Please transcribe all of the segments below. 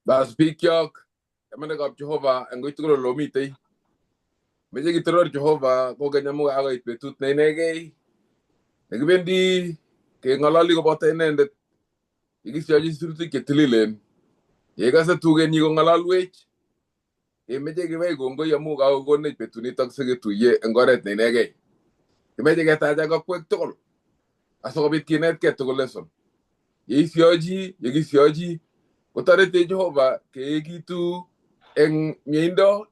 Bas bikyok, chamanikab Jehova eng wui tugul ole omitei. Meche kitoror Jehova kokeny amu kakoit betut ne inegei nekibendi keng'ololi koboto inendet yekisyochi sirutik che tililen. Yekikase tugenyi kong'ololwech, kemeche kiwech kongoi amu kakokonech betunitok siketuiye eng oret ne inegei. Kimeche ketach ak akwek tugul asikobit kinetkei tugul lesson. Yeisyochi, yekisyochi, kotoretech Jehova keekitu eng mieindo,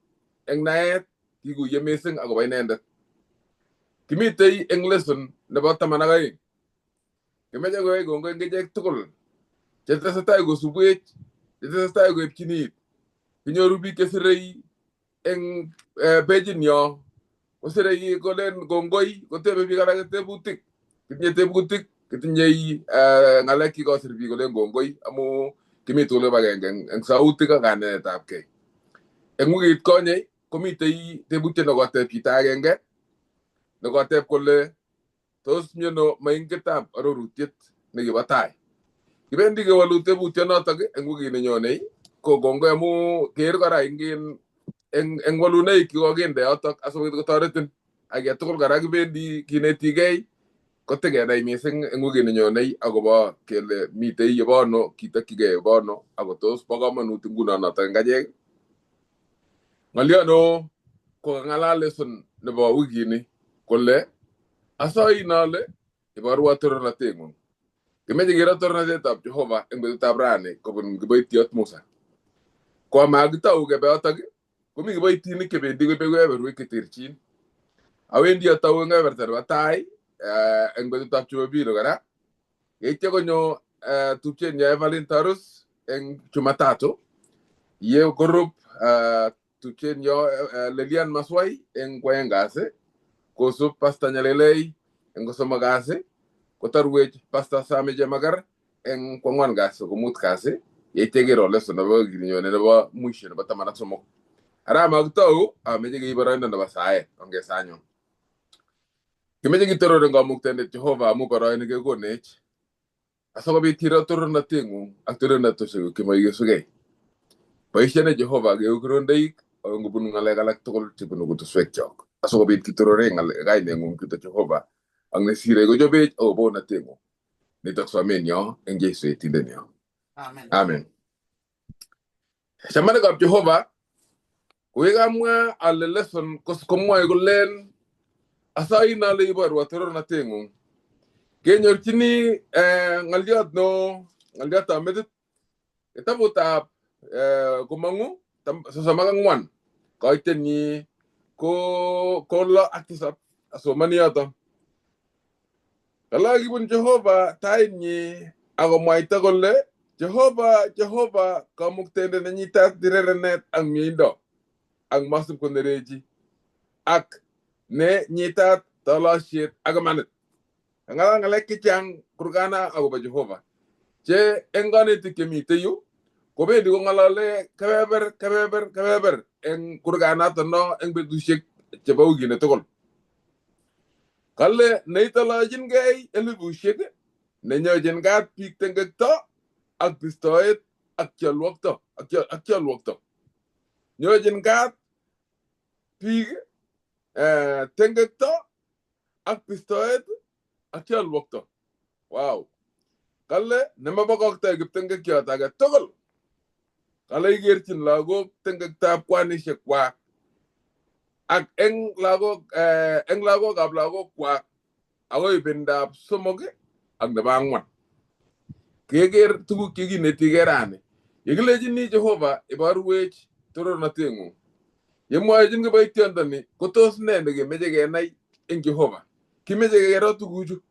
eng naet, kikuiye mising akobo inendet. Kimitei eng lesson nebo 12. Kimeche kowech kongoi eng ichek tugul chetesetai kosubwech, chetesetai koepchin it. Kinyoru biik chesirei eng pejinyo, kosirei kolen kongoi, kotebe biik alake tebutik. Kitinye tebutik, kitinye ng'alek chekosir biik kolen kongoi amu kimi tugul kibagenge eng sautik ak kanetetabkei. Eng wikit konye komitei tebutiet nekoteb chito agenge nekoteb kole tos miano moingetab arorutiet nekibo tai. Kibendi kewolu tebutionotok eng wikit nenyonei ko kongoi amu ker kora ingen eng walunoik chekokinde yotok asikobit kotoretin ak tugul kora kibendi kinetigei kotikenai mising eng wikit nenyonei akobo kele mitei yebono kitokchigei yebono ako tos bo komonut nguno notok eng achek. Ng'olyo neo ko kang'alal lesson nebo wikini kole asoin ale iborwo torornateng'ung. Kimeche kero torornatetab Jehova eng betutab rani kobun kiboitiot Musa. Ko amakitou kebe yotok komi kiboitinik chebendi koibe kebeberwek cheterchin. Awendi atou eng kebeberta nebo tai eng betutab Jumapili kora. Yeityo konyo tupchenyo Evelyn Tarus eng Jumatatu. Ye korub tupchenyo Lilian Maswai eng kwaeng kasi. Kosub Pastor Nyalelei eng kosomok kasi. Kotarwech Pastor Sami Chemakar eng kwangwan kasi komut kasi. Yeityo kero lesson nebo wikininyone nebo mwisho nebo 13. Ara makitou ameche keib boroindo nebo saet ongesanyon. Kimeche kitoror eng kamuktaindet Jehova amu boroini kekonech asikobit kiro torornateng'ung ak torornatoshekuk chemoikesugei. Boisione Jehova keu kirondoik ako ngobunu ng'alek alak tugul chebunu kutuswekchok asikobit kitorore kaineng'ung chuto Jehova ak nesirei kochobech akobo unateng'ung. Nitok somenyo eng Jesu etindenyo. Amen. Amen. Chamanikab Jehova, kokikamwa ale lesson komwoe kolen asoin ale iborwo torornateng'ung. Kenyorchini ng'olyot neo, ng'olyotab metit, kitabutab komong'u 34, koitenyi ko 6 ak 7 asomani yoto. Kala kibun Jehova tainyi akomwaita kole Jehova, Jehova, kamuktaindet nenyitat rirenet ak mieindo ak masib konerechi ak ne nyitat tolosiet ak imanit. Kang'alal ng'alek chechang kurgana akobo Jehova che eng konetik chemitei yu kobendi kong'olole kebeber kebeber kebeber eng kurganato no eng betusiek chebo wikini tugul. Kale neitolochinkei elipusiek nenyochin kat biik tengekto ak bistoet ak cholwokto ak cholwokto. Nyochin kat biik tengekto ak bistoet ak cholwokto. Wow. Kale nemabokoktoi kiptengekyot age tugul. Kale ikerchin lagok tengektab kwanisiek kwak ak eng lagok eng lagokab lagok kwak akoi ibindab 3 ak nebo 4. Keker tuguk chekinetigei rani. Yekilechini Jehova iborwech torornateng'ung. Yemwoechin kiboitiondoni kotos nee nekemeche kenai eng Jehova. Kimeche kero tuguchu.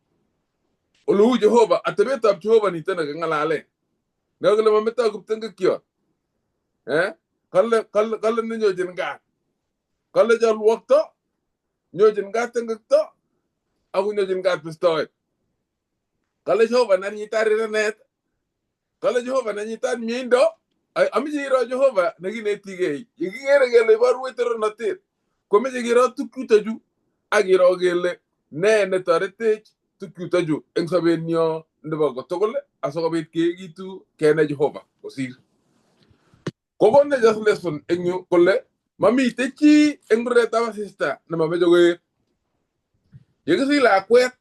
Oleu Jehova, atebetab Jehova nito neking'alalen. Nekile mametoi kiptengekyot. Kale kale kale nenyochin kat. Kale cholwokto, nyochin kat tengekto, ak konyochin kat bistoet. Kale Jehova nenyitat rirenet, kale Jehova nenyitat mieindo. Ameche iro Jehova nekinetigei. Yekikere kele iborwech torornatet, komeche kiro tukchutochu ak kiro kele ne netoretech tukchutochu eng sobenyo nebo kotugul asikobit keekitu kenai Jehova kosir. Kokonech as lesson eng yu kole mamitei chi eng murretab asista nemameche koet. Yekisich lakwet,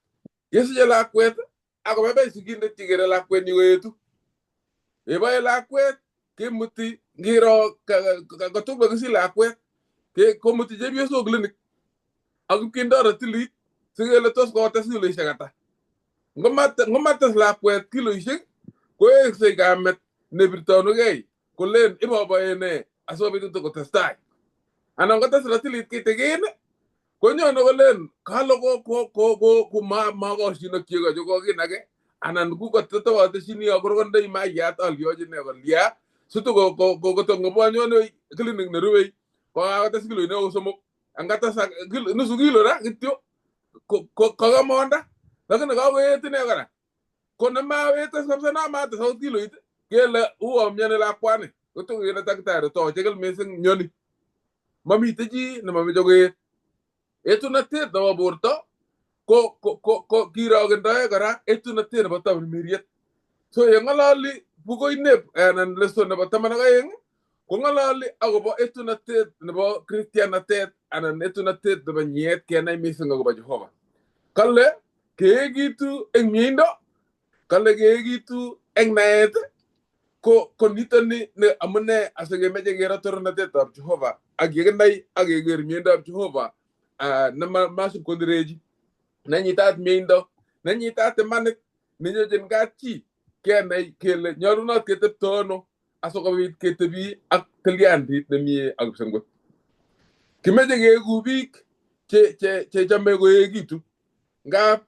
kesiche lakwet akobaibai sigindet yekere lakwenyi koetu. Yeboe lakwet kimuti ngiro kotom kokisich lakwet komuti chepyosok clinic ak ipkindo ratilit sikele tos kotes kiloishek ata. Ngomates lakwet kiloishek koweksei kamet nebirtonugei kolen iboboe nee asikobit nitok kotestai. Anan kotes ratilit kitikin konyone kolen kale ko makoshin ak chego chekokinake anan ku kotetewateshini akorokondoi maiyat alyochi ne kolya situkotongobwanyone clinic nerubei kokakotes kiloinik akot somok angates nusu kilo ra kityo kokamonda lakini kakoet ine kora ko nemawetes kabisa namates akot kiloit kele uo mioni lakwani kotokele daktari tochikil missing mioni mamitei chi nemameche koet. Etunotet nebo borto ko kirokendoe kora etunotet nebo tamirmiriet. So yeng'ololi bukuit anan lesson nebo 12 kong'ololi akobo etunotet nebo kristianatet anan etunotet nebo nyiet kenai missing akobo Jehova. Kale keekitu eng mieindo, kale keekitu eng naet ko nitoni ne amune asikemeche kero torornatetab Jehova ak yekinai ak keker mieindoab Jehova nemasib kondirechi nenyitat mieindo nenyitat imanit nenyochin kapchi kenai kele nyolunot ketepto ano asikobit ketebi ak tilyandit nemie ak kipsengwet. Kimeche keeku biik che chome koekitu ngap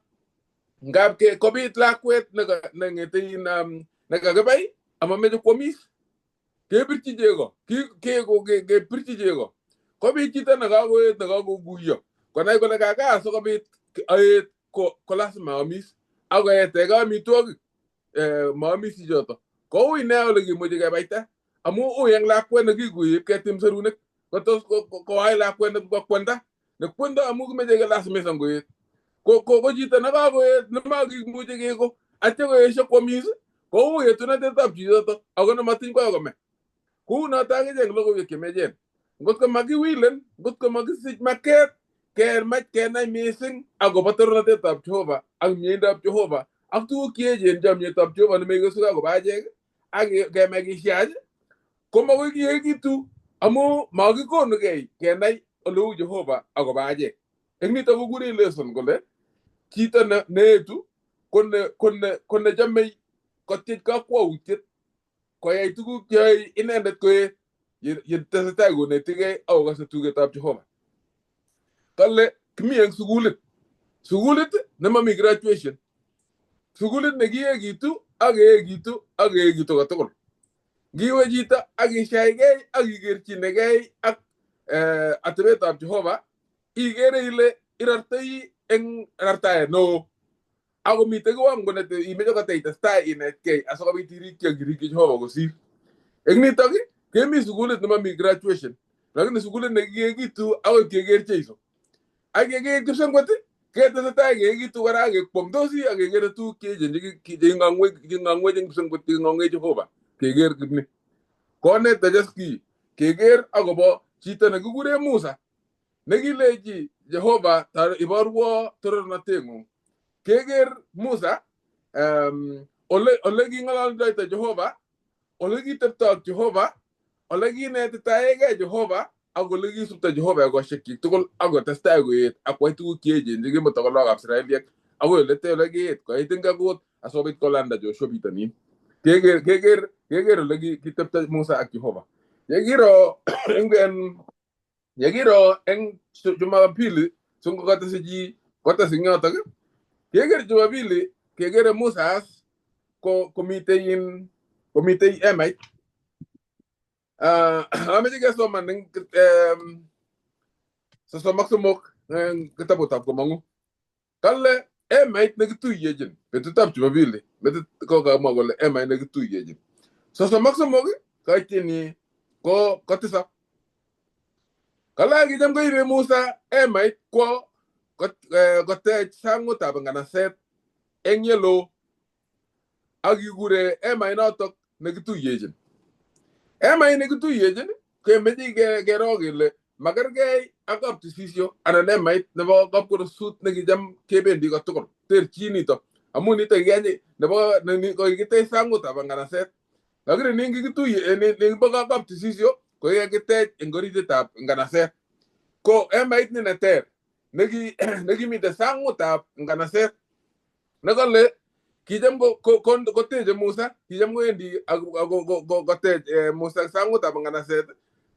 kobit lakwet neng'ete nekakibai amameche kwomis kebirchi chego kebirchi chego kobit chito nekakoet nekakoguiyo konai kole kaka asikobit aet ko lazima aamis akoeteke amitwogik maamis chichoto koui nea ole kimuchi kebaita amu ui eng lakwet nekikuye ketim serunek kotos kowai lakwet nekwenda nekwendo amu kimeche kelasimishan koet ko chito nekakoet nemakimuche keko atya koesho kwomis kou etunotetab chichoto ako nematiny koyo kome kou noto akichek logoiwek chemechen ngot ko makiwilen ngot ko makisich maket kemach kenai missing akobo torornatetab Jehova ak mieindab Jehova ak tuguk cheechen chomietab Jehova nemekesugei akobo achek ak kemach kisiach komakoi kiekitu amu makikonugei kenai oleu Jehova akobo achek. Eng nito kokure lesson kole chito neetu ko nechomei kotyech kakwautiet koyai tuguk cheyoe inendet koet yetesetai konetigei akokose tugetab Jehova. Kale kimi eng sukulit, sukulit nemami graduation, sukulit nekiekitu ak keekitu ak keekitu kotugul. Ngiwe chito ak ishaigei ak ikerchinegei ak atebetab Jehova ikere ile irortoi eng rartaet neo ako mitei kiwango ne imeche koteitestai inetkei asikobit irikyi ak irikyi Jehova kosir. Eng nitok kemi sukulit nemami graduation lakini sukulit nekiekitu akoi keker Jeiso. Ak yekeet kipsengwet ketesetai keekitu kora ak kekwong'tosi ak kekere tuguk cheechen cheking'ong'wech eng kipsengwet cheking'ong'wech Jehova keker kipni. Konet Tejeski keker akobo chito nekikure Musa nekilechi Jehova iborwo torornateng'ung. Keker Musa ole king'ololdoito Jehova, ole kitepto ak Jehova, ole kinetitaegei Jehova ak ole kisupto Jehova ekosiekchik tugul ak kotestai koet ak kwai tuguk cheechen chekimeto ko lagokab Israeliek akoi ole ole kiit koit ingakut asikobit kolanda Joshua bitonin. Keker ole kitepto Musa ak Jehova. Yekiro eng yekiro eng Jumapili singokotese chi kotes eng yotok keker Jumapili kekere Musa as ko komitei in komitei emait. Ameche kesoman eng 33 eng kitabutab Komong'u. Kale emait nekituiyechin betutab Jumapili metit ko kamwa kole emait nekituiyechin 33 koityini ko 7. Kale kicham koibe Musa emait kwo kotech sangutab nganaset eng yeloo ak kikure emait notok nekituiyechin. Emait nekituyechin kemeche kero kele makergei ak kaptisisyo anan emait nebo kapkorosut nekicham kebendi kotugul. Terchin nito. Amun nito kikenyi nebo kokikitech sangutab nganaset. Lakini nin kikituye nimbo kaptisisyo ko kikitech eng orititab nganaset. Ko emait ni neter nekimiten sangutab nganaset. Nekale kicham koteche Musa, kicham kowendi kotech Musa sangutab nganaset.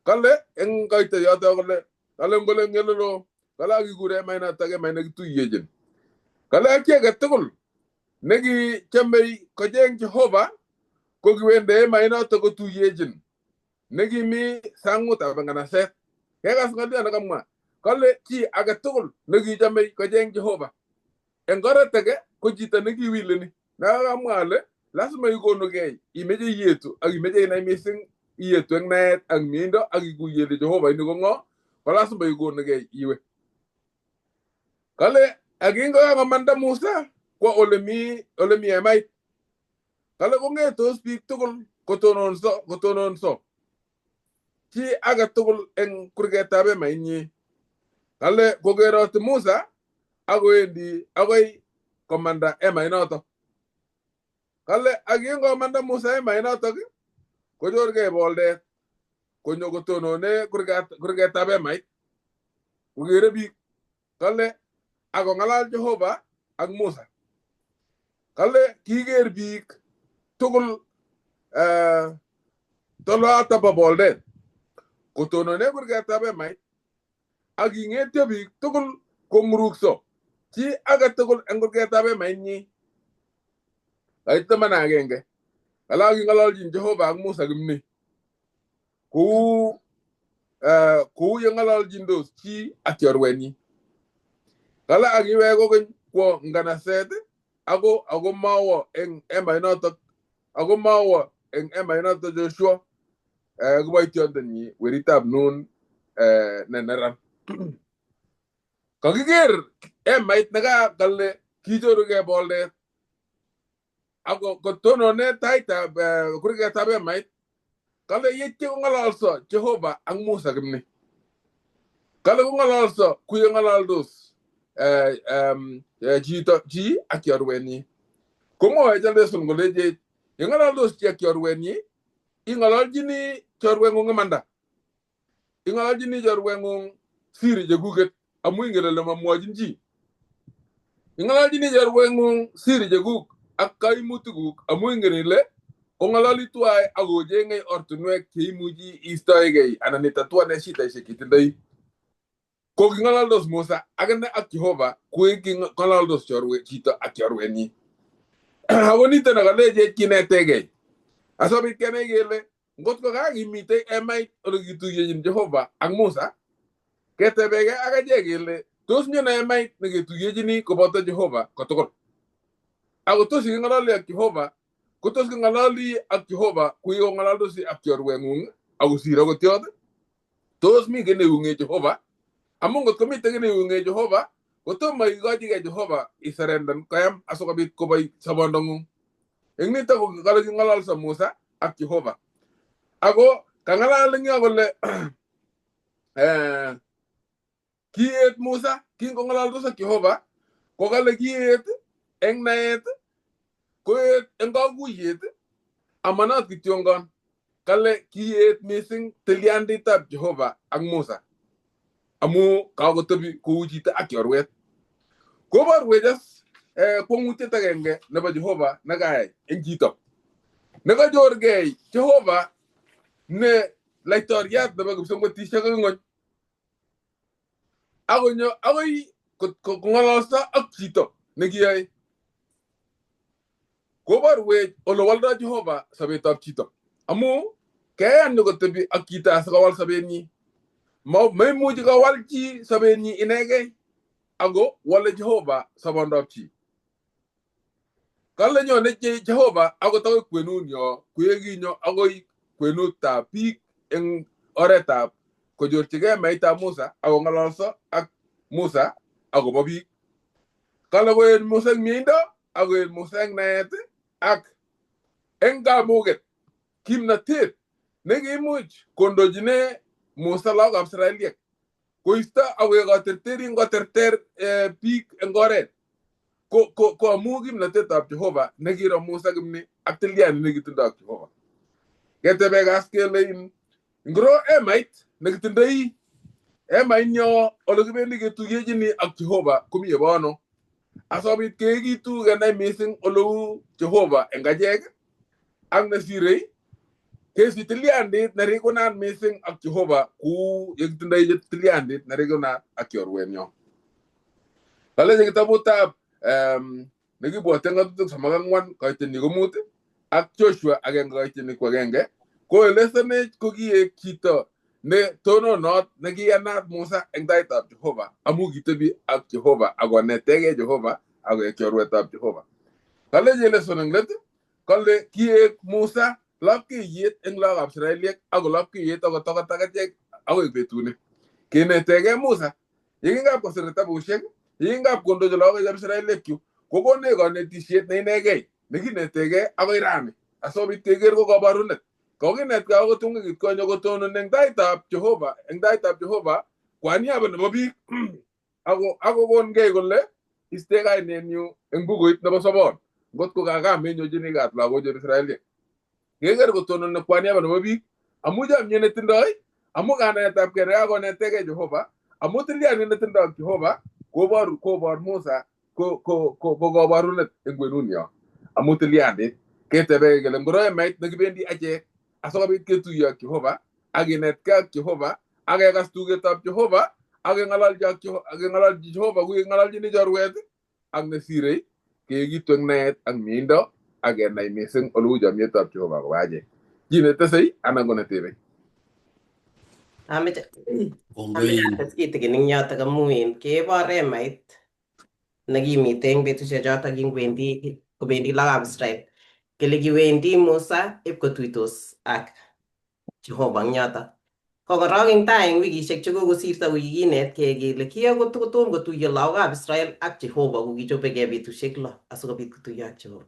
Kale eng koito yoto kole kale ngole ngelelo kale akikure emainoto emait nekituyechin. Kale ak chi age tugul nekichomei kocheng Jehova ko kiwende emainoto kotuyechin nekimi sangutab nganaset. Kekas ng'oliot nekamwa kale chi age tugul nekichomei kocheng Jehova. Eng oret age ko chito nekiwileni. Nakakamwa ale lazima ikonugei imeche iyetu ak imeche inai missing iyetu eng naet ak mieindo ak ikuye ile Jehova ini ko ng'o ko lazima ikonugei iwe. Kale ak kingokakomanda Musa kwo olemi emait. Kale kong'etos biik tugul kotononso. Chi age tugul eng kurgetab emainyi. Kale kokeroti Musa akowendi akoi komanda emainoto. Kale ak yengomanda Musa emainotok konyorgei boldet konyo kotonone kurgetab emait kokere biik. Kale akong'alal Jehova ak Musa. Kale kiker biik tugul toloato bo boldet kotonone kurgetab emait ak king'etyo biik tugul kong'urukso chi age tugul eng kurgetab emainyi. Kait 11. Kale aking'ololchin Jehova ak Musa kimni. Kou yeng'ololchindos chi ak chorwenyi. Kale akiwek kokeny kwo nganaset ako mawo eng emainotok Joshua kiboitiondenyi weritab Nun ne neran. Kakiker emait nekakale kichorugei boldet ako kotonone taitab kurgetab emait. Kale yetyo kong'ololso Jehova ak Musa kimni. Kale kong'ololso kuyeng'ololdos chito chi ak chorwenyi. Komwoe Chaldeson kolechech yeng'ololdos chi ak chorwenyi ing'ololchini chorweng'ung imanda. Ing'ololchini chorweng'ung siri chekuket amu ingen ile mamwochin chi. Ing'ololchini chorweng'ung siri chekuk ak kaimutikuk amu ingen ile ong'ololi tuwai ak ocheng'e ortinwek cheimuchi istoegei anan itatuane shidaishek chetindoi. Ko king'ololdos Musa akine ak Jehova king'ololdos chito ak chorwenyi. Ako nito nekalechech kinetegei. Asikobit kenai kele ngot ko kakimitei emait olekituyechin Jehova ak Musa ketebegei ak achek kele tos nyono emait neketuyechini koboto Jehova kotugul. Ako tos king'ololi ak Jehova kotos king'ololi ak Jehova kuikong'ololdosi ak chorweng'ung akosir akot yot. Tos mi kiy neung'e Jehova amun ngot komiten kiy neung'e Jehova kotomo ikochigei Jehova isurrendan koyam asikobit koboi sobondong'ung. Eng nito ko kale king'ololso Musa ak Jehova. Ako kang'alal eng yo kole kiet Musa kingong'ololdos ak Jehova ko kale kiet eng naet koet eng kakuyet amanat kityongon. Kale kiet missing tilyanditab Jehova ak Musa amu kakotebi kou chito ak chorwet. Koborwech as kwong'utiet agenge nebo Jehova nekayai eng chito. Nekachorgei Jehova ne laitoriat nebo kipsongotisiek ak ng'ony akonyo akoi kong'ololso ak chito nekiyoe. Koborwech olewoldo Jehova sobetab chito. Amu keyan nyokotebi ak chito asikowal sobenyi. Maimuchi kowal chi sobenyi inegei ako wole Jehova sobondab chi. Kale nyone Jehova akot akoi kwenunyo kuyekinyo akoi kwenutab biik eng oretab konyorchigei maitab Musa akong'ololso ak Musa akobo biik. Kale koet Musa eng mieindo akoet Musa eng naet ak eng kamuket kimnatet Nekiimuch kondochine Musa lagokab Israeliek koisto ak koterterin koterter biik eng oret ko amu kimnatetab Jehova nekiro Musa kimni ak tilyandit nekitindo ak Jehova. Ketebe kas kele ngiro emait nekitindoi emainyo ole kibendi ketuyechini ak Jehova komi yebono asikobit keekitu kenai mising oleu Jehova eng achek ak nesirei kesich tilyandit nerikunat mising ak Jehova kou yekitindoi tilyandit nerikunat ak chorwenyo. Kaleche kitabutab nekibwote ng'atutik 34 koiteni ko 5 ak Joshua 1 koiteni ko 1 ko elesanech ko kiek chito ne tononot nekiyanat Musa eng taitab Jehova amu kitebi ak Jehova akonetegei Jehova akoek chorwetab Jehova. Kaleche eleson eng let kale kiek Musa lapkeiyet eng lagokab Israeliek ako lapkeiyet akot achek akoi betuni. Kinetegei Musa yekingap kosir kitabusiek yekingap kondochi lagokab Israeliek chu kokonech konetisiet ne inegei nekinetegei akoi rani asikobit keker ko kabarunet. Kokinetkei akot tung'ik konyo kotonon eng taitab Jehova eng taitab Jehova kwa niaba nebo biik akokongei kole iste kainenyu eng bukuit nebo sobon ngot ko kakamenyochini kat lagochep Israeliek. Keker kotononi kwa niaba nebo biik amu chomyet netindoi amu kanaetab gei nekakonetegei Jehova amu tilyandit netindoi ak Jehova koboru kobor Musa ko koborunet eng kwenunyo amu tilyandit ketebe kele ngoro emait nekibendi achek asikobit ketuiyo ak Jehova ak kinetkei ak Jehova ak kekas tugetab Jehova ak keng'ololchi Jehova kou yeking'ololchini chorwet ak nesirei keekitu eng naet ak mieindo ak kenai mising oleu chomyetab Jehova kobo achek. Chi netesei anan ko netebei? Ameche ates kitikin eng yotok amu kebor emait nekimite eng betusiek chotok kingwendi kobendi lagokab Israel kele kiwendi Musa ipkotuitos ak Jehova eng yotok. Ko korok eng tai eng wikisiek chekokosirto ko kikinetkei kele ki akot kotom kotuiyo lagokab Israel ak Jehova ko kichobekei betusiek 6 asikobit kotuiyo ak Jehova.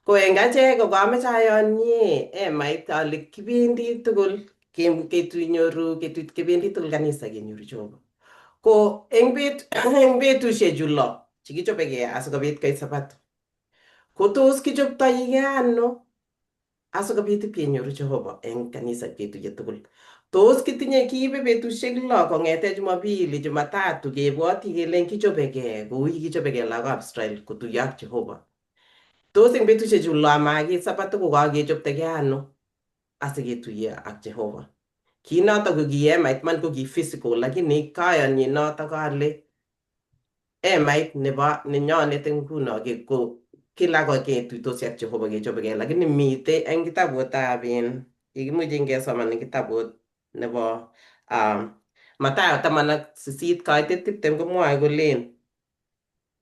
Ko eng achek ko kameche ayonye emait ale kibendi tugul ketunyoru kebendi tugul kanisa kenyoru Jehova. Ko eng betusiechu 6 chekichobekei asikobit koit Sabato. Ko tos kichoptoigei ano asikobit ipkenyoru Jehova eng kanisa ketuiye tugul. Tos kitinye kiibe betusiek 6 kong'ete Jumapili, Jumatatu kebwoti kele kichobekei kou kichobekei lagokab Israel kotuiyo ak Jehova. Tos eng betusiechu 6 amakiit Sabato ko kakechoptegei ano asiketuiyo ak Jehova. Kii notok ko ki emait man ko ki physical lakini kayonyi notok ale emait nebo nenyonet eng nguno ko kila ko ketuitosi ak Jehova kechobekei lakini mitei eng kitabutab yekimuche ngesoman eng kitabut nebo Mathayo 18 kaitet 20 komwoe kolen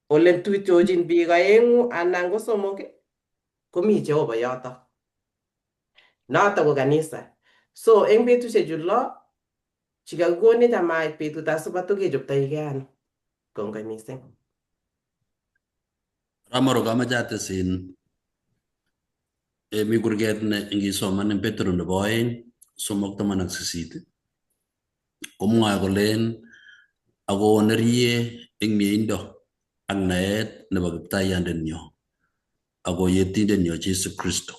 ole tuitochin biik 2 anan ko 3 komi Jehova yotok. Notok ko kanisa. So eng betusiechu 6 chekakikonech amait betutab Sabato kechoptoigei ano. Kongoi mising. Ramoro kamache ates mi kurget ne ngisoman en Petro nebo 2 3:18 komwoe kolen akonerie eng mieindo ak naet nebo kiptaiyandenyo ako yetindenyo Jesu Kristo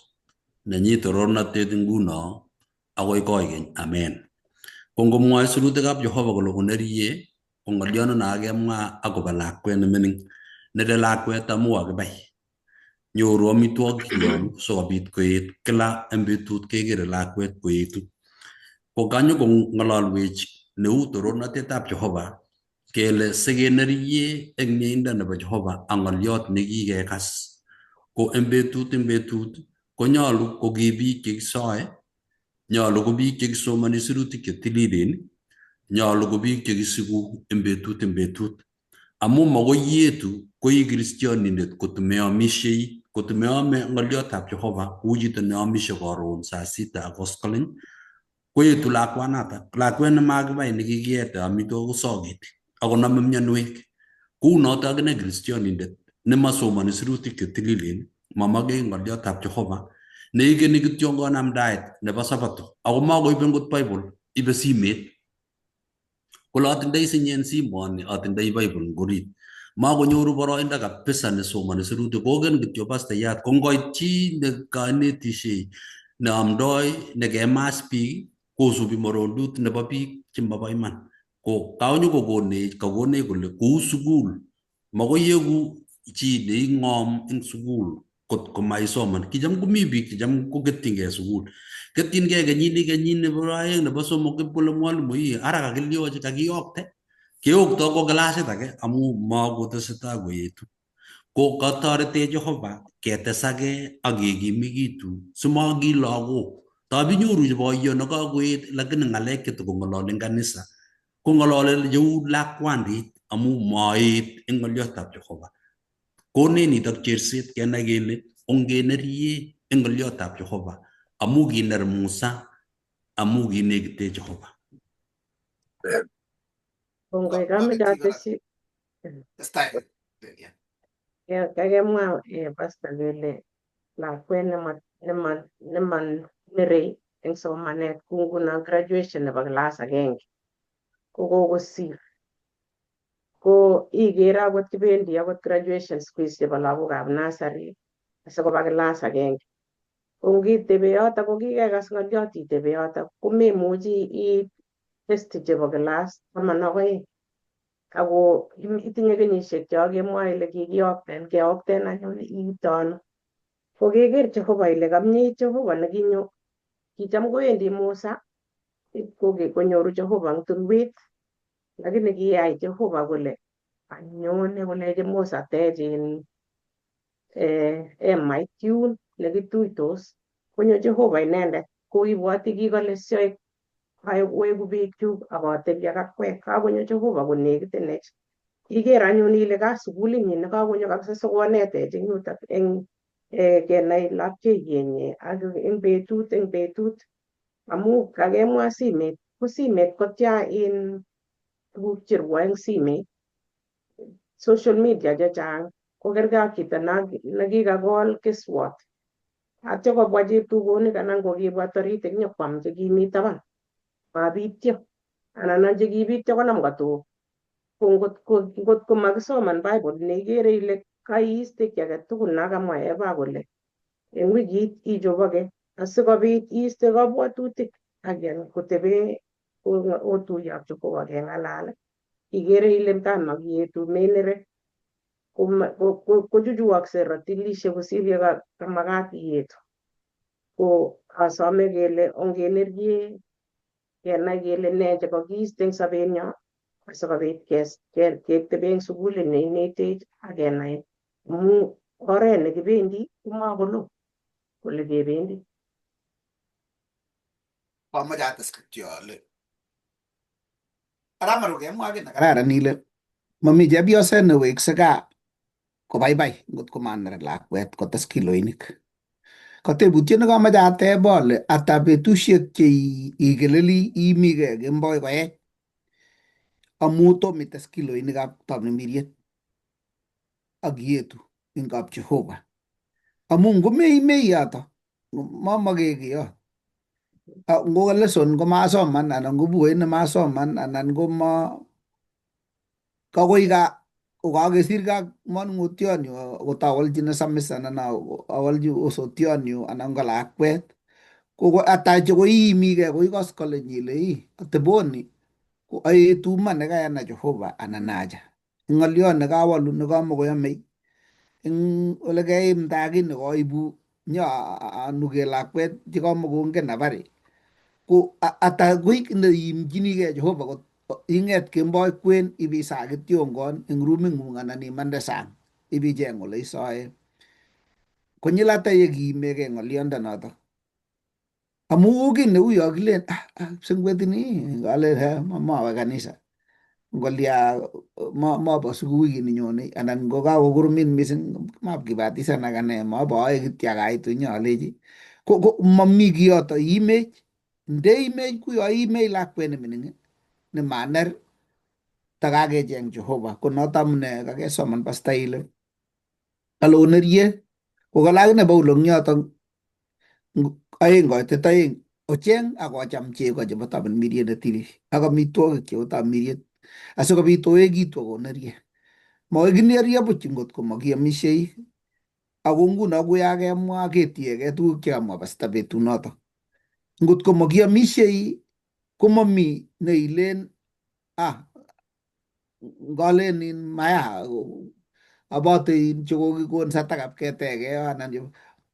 nenyi torornatet nguno akoi koikeny. Amen. Ko ngomwoe sirutikab Jehova kole onerie ko ng'oliondo nekakemwa akobo lakwet nemining nele lakwet amu kakibai nyoru amitwogik chenyolu sikobit koet kila en betut kekere lakwet koetu. Ko kanyo kong'ololwech neu torornatetab Jehova kele sikenerie eng mieindo nebo Jehova ak ng'oliot nekikekas ko en betut konyolu ko ki biik chekisoe, nyolu ko biik chekisomoni sirutik chetililen, nyolu ko biik chekisiku en betut amu makoi ietu ko i kristionindet kotumeomishei kotumeome ng'oliotab Jehova kou chito neomishe koron saa sita ak koskoleny koetu lakwanatak lakwet nemakibai nekikiete amitwogik kosoketi akonome mionwek. Kounoto akine kristionindet nemasomoni sirutik chetililen mamakei ng'oliotab Jehova Neikeni kityongon amdaet nebo sabato ako makoibe ngot Bible, ibe simet. Kole atindoi sinye en simoni, atindoi Bible eng orit. Makonyoru boroindo kabisa nesomoni sirutik, koken kityo pastayat ko ngoit chi nekanetishei neamdoi nekemas biik kosubi morondut nebo biik chemobo iman. Ko kaonyo kokonech kakonech kole kou sukul makoi eku chi neing'om eng sukul kot komaisoman. Kicham komi biik checham koketchingei sukul. Ketchingei kenyini kenyit nebo aeng nebo somok ip kole mwalimu ii ara kakilyochi kakiyokte keokto kwo kilasit age amu makotesetai koetu. Ko katoretech Jehova ketesake ak kekimikitu simaki lagok. Tab inyoru boiyo nekakoet lakini ng'alek chetokong'ololi eng kanisa kong'ololi cheu lakwandit amu maet eng ng'olyotab Jehova. Konech nitok cherset kenai kele ongenerie eng ng'olyotab Jehova amu kiner Musa amu kinekite Jehova. Kongoi kameche atesyi Testai. Kakemwa pastor kele lakwet nema nerei eng somanet ku nguno graduation nebo class agenge ko kokosir ko ikere akot kibendi akot graduation quiz chebo lagokab nursery asikoba class agenge. Ko ngitebe yoto ko kikekas ng'oliot itebe yoto komemuchi iit testi chebo class 12 ako itinye kenyisiek cho kemwoe ile kikiyokten keokten anyun iite ano. Ko keker Jehova ile kamieit Jehova nekinyo kicham kowendi Musa konyoru Jehova eng tulwet lakini kiyai Jehova kole anyone kolechi Musa tech in emait yun nekituitos konyo Jehova inendet ko ibwoti kikole sioik weku biikchuk ak atebi ak akwek kakonyo Jehova konekitenech iker anyun ile ka sukulinyi nekakonyo kabisa sikonetech eng yutok eng kenai lapcheiyenyi ak eng betut amu kakemwa simet ko simet kotya in tuguk cherwoe eng simet social media chechang ko kerkei ak chito nekikakol keswot atya kobwa cheptukonik anan ko kibwa toritik nyokwam chekimi taban mabityo anan chekibityo konam katok. Ko ngot ko makisoman Bible neikere ile kaiiste kiy age tugul nakamwa Eva kole eng wikit ichoboke asikobit iiste kabwatutik ak kotebe otuiye ak Jehova keng'alal ikere ile tai makietu menere kochuchukokse ratilishek kosir ye kamakat ietu. Ko asome kele ongenerye kenai kele nee chekakiiste eng sobenyo asikobit ketebe eng sukulit neinetech ak kenai amu oret nekibendi komakolo ole kebendi. Kwamoche ates kityo ale Aramaru kemwa kiy nekararan ile mami chepyoset newekse gaa kobaibai ngot komaner lakwet kotes kiloinik. Katebutiet nekomoche ateb ale ata betusiek che ikeleli iimigei kemboi koech amu tom ites kiloinikab tamirmiriet ak ietu eng kap Jehova. Amu ngomeimei yoto mamake kiyot. Ngo lesson komasoman anan ko bukuit nemasoman anan ko ma kakoi gaa kokakesir gaa manung'otionyu kotawolchi nesamis anan awolchi osotionyu anan ko lakwet ko ata chekoiimigei koi koskoleny ile ii ateboni ko aetu iman nekayana Jehova anan acha eng ng'oliot nekawalu nekamokoyomei eng ole keimta kiy nekoibu nyo anuge lakwet chekamokongen habari ko ata koik neimchinigei Jehova kot ing'et kemboi kwen ibisa kityongon eng ruming'ung anan imande sang ibicheng ole isoe konyil ata ye kiimegei ng'oliondonoto amu kiy neu yo kilen ah, ah, kipsengwetini alen he mawe kanisa ngolya mabo siku wikini nyone anan ngo kakokoromit mising map kibatisan akane mabo ae kityo akaitu nyo alechi ko mami kiyoto imech ndeimech ku yo imech lakwet nemining nemaner takakecheng Jehova ko noto amune kakesoman pasta ile kale onerie kokale akine Paulo eng yoto Aeng koitet aeng ocheng ak ocham chego chebo tamirmiriet netilil ak amitwogik chebo tamirmiriet asikobit oekitu ak onerye. Makinerye buch ngot ko makiamishei ako nguno kuya kemwa ketiegei tuguk chekamwa pasta betunoto. Ngot ko makiamishei komami neilen ah ngolen in maya abote in chekokikon satakap ketege anan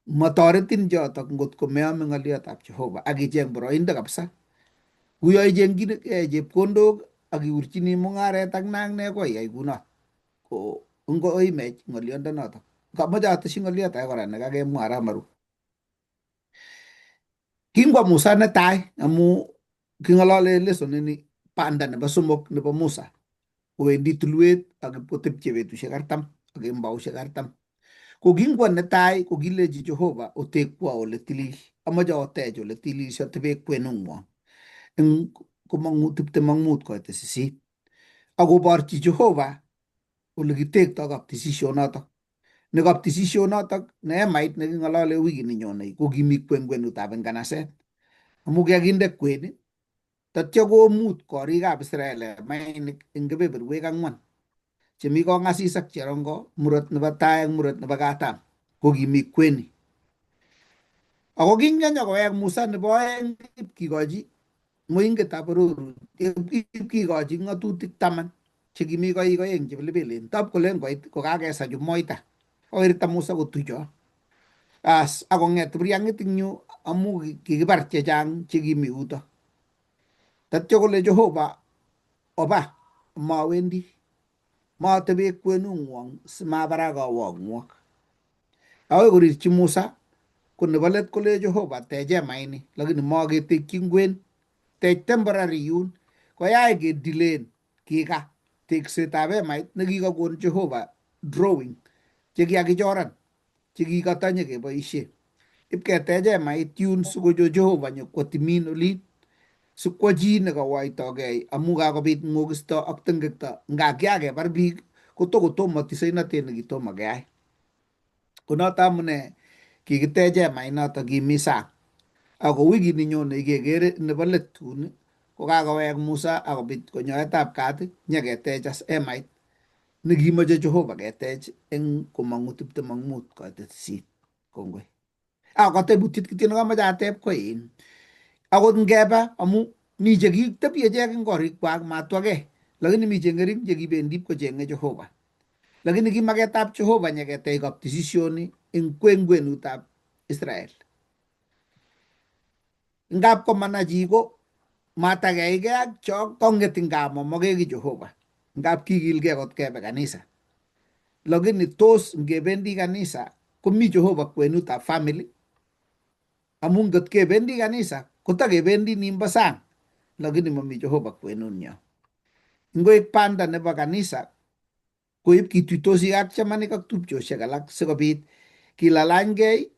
motoretin chotok ngot ko meame ng'oliotab Jehova ak icheng boroindo kabisa. Kuyo ichengchinigei chepkondok ak iurchini mung'aret ak ne ak ne ko iyai kunot. Ko ngoimech ng'oliondonotok. Kamoche ateshi ng'oliot age kora nekakemwa ra maru. Kingwa Musa netai amu king'olole lesson ini banda nebo somok nebo Musa kowendi tulwet ak kotepche betusiek 40 ak kembousiek 40. Ko kingwa netai ko kilechi Jehova otekwa ole tilil. Amoche otech ole tilil siotebe kwenung'wong. Eng komong'u 25 koit 8. Akoborchi Jehova ole kitektoi kaptisisionotok. Ne kaptisisionotok ne emait neking'olole wikini nyone ko kimi kwenkwenutab nganaset. Amu kikakinde kwen tatyo komut korikab Israel emainik eng kebeberwek ang'wan chemi kong'asis ak cherongo, murot nebo tai ak murot nebo katam ko kimi kweni. Ako kinyonyokowek Musa nebo oeng ipkikochi moingetab ororut ipkikochi ng'atutik taman chekimi koik oeng chepelebelen. Tab kolen koit kokakesach moita. Kowirta Musa kotucho. As akong'et priang'it eng yu amu kikibar chechang chekimi yuto. Tatyo kole Jehova oba mawendi matebe kwenung'wong simabarak kowong'wok. Akoi korirchi Musa ko nebo let kole Jehova tech emaini lakini maketekyi ngwen tech temporary yun koyai kedilen kika teksetab emait nekikakon Jehova drawing chekiakichoran chekikatanye keboishe. Ipketech emait yun sikocho Jehova nyokwo timin olin sikwo chi nekawoitogei amu kakobit ng'okisto ak tengekto nga kiakebar biik kotokotomo tisainotet nekitomo keyai. Ko noto amune kikitech emait noto kimi sang. Ako wikini nyone kekere nebo let tun kokakowek Musa akobit konyoetab kat nyeketech as emait nekimoche Jehova ketech eng komong'u 25 koit 8. Kongoi. Ako tebutiet kityo nekamoche ateb ko in akot ngeba amu mi chekitebi ichek eng korikwak matwakei lakini mi cheng'ering chekibendi ipkocheng'e Jehova. Lakini ki maketab Jehova nyeketech kaptisisioni eng kwenkwenutab Israel. Ngap komana chi ko matakeikei ak cho kong'et eng kaa mamokeki Jehova. Ngap kikilgei kot kebe kanisa. Lakini tos ngebendi kanisa komi Jehova kwenutab family amu ngot kebendi kanisa kotakebendi nimbo sang lakini mami Jehova kwenunyo. Ngoek banda nebo kanisa koib kituitosi ak chamanik ak tupchosiek alak sikobit kilalanyge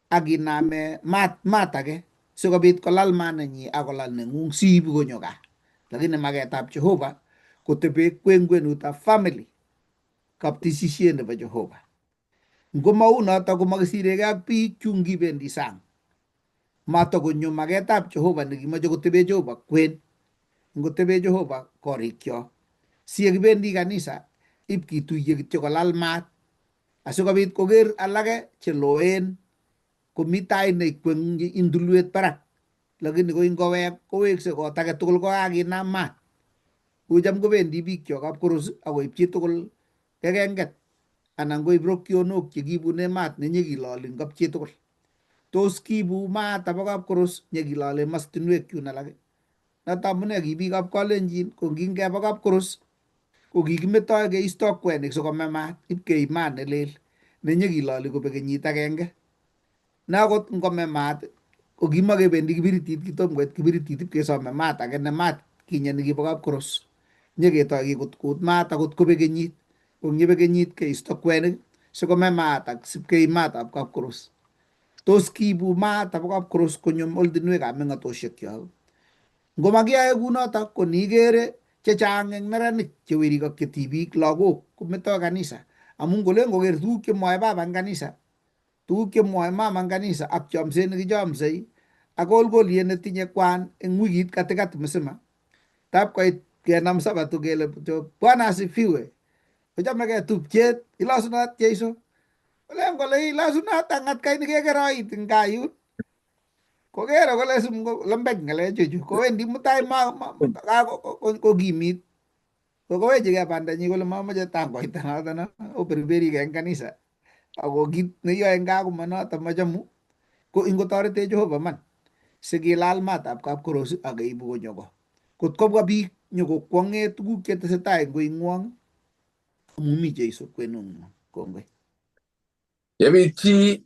ak kiname mat age sikobit kolal mat nenyi ak kolal neng'ung siibu konyo gaa. Lakini maketab Jehova kotebe kwenkwenutab family kaptisisiet nebo Jehova. Ngo mau noto komakisiregei ak biik chun kibendi sang. Matokonyo maketab Jehova nekimoche kotebe Jehova kwen. Ngotebe Jehova korikyok. Si yekibendi kanisa ip kituiye kityo kolal maat asikobit koker alake cheloen komi tai neikweng'yi tulwet barak lakini ko ingowek kowekse kot age tugul kokakinam maat. Kou cham kobendi bikyok kapkoros akoib chitugul kekenget anan koib rokionok chekibune maat nenyekiloli eng kapchitugul. Tos kiibu maat abo kapkoros nyekilole mastinwek chun alak. Noto amune ki biikab kalenjin ko ngingeba kapkoros ko kikimetoi keisto kwenik sikome maat ipkeib maat nelel nenyekiloli kobek kenyit agenge. Ne akot ngome maat ko kimakebendi kibiritit kitom koit kibiritit ipkesome maat age ne maat kinye nekibo kapkoros. Nyeketoi kikutkut maat akot kobek kenyit. Ko ngyebek kenyit keisto kwenik sikome maat ak sipkeib maatab kapkoros. Tos kiibu maat abo kapkoros konyo oltinwekab meng'atosiekyok. Ngomakiyae kunotok ko nikere chechang eng neranik che werik ak che tibik lagok kometoi kanisa amu ngolen koker tuguk chemwoe baba eng kanisa Tuguk chemwoe mama eng kanisa ak chomset nekichomsei ak kolkoliet netinye kwan eng wikit katikati mzima tap koit kenam sabato kele Bwana asifiwe kochomegei tupchet ilosunot Jeiso kolen kole ilosunot ang'at kai nikekeroit eng kaa yun kokere kole sim ko lembech ng'alechuchu kowendi mutai kokimit kokowechigei bandanyi kole mamoche tangoita noto no oberberigei eng kanisa ako kit neyoe eng kaa komanoto mochomu ko ingotoretech Jehova man sikilal matab kapkorosi ak keibu konyo ko kot kobwa biik nyokokwong'e tuguk chetesetai eng koing'wong amu mi Jeiso kwenung'wong. Kongoi. Yebit chi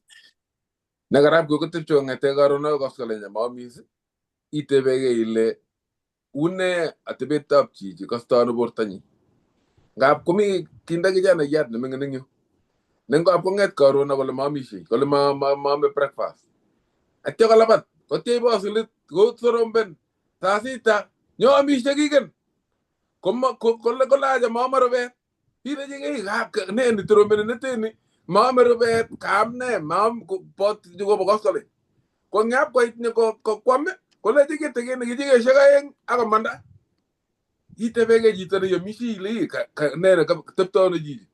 nekarab kotepche kong'ete karon akoi koskoleny amaamis, itebekei ile une atebetab chichi, kostoi ano bortanyi. Ngap komi kinde kijanaiyat neming'in eng yu ne ngap kong'et karon akole maamishei, kole maame breakfast, atya kolabat kotyech bosilit kosoromben saa sita nyo amishe kiken kole kolaja maame rubet ilechikei ne ni torombeni neteni maame rubet kaam ne maam pot kobo koskolen ko ngap koit nyo kokwam kolechi kitikin kichikeshek 2 akomanda. Itebekei chito neiomishei ile ne tepto ano chichi.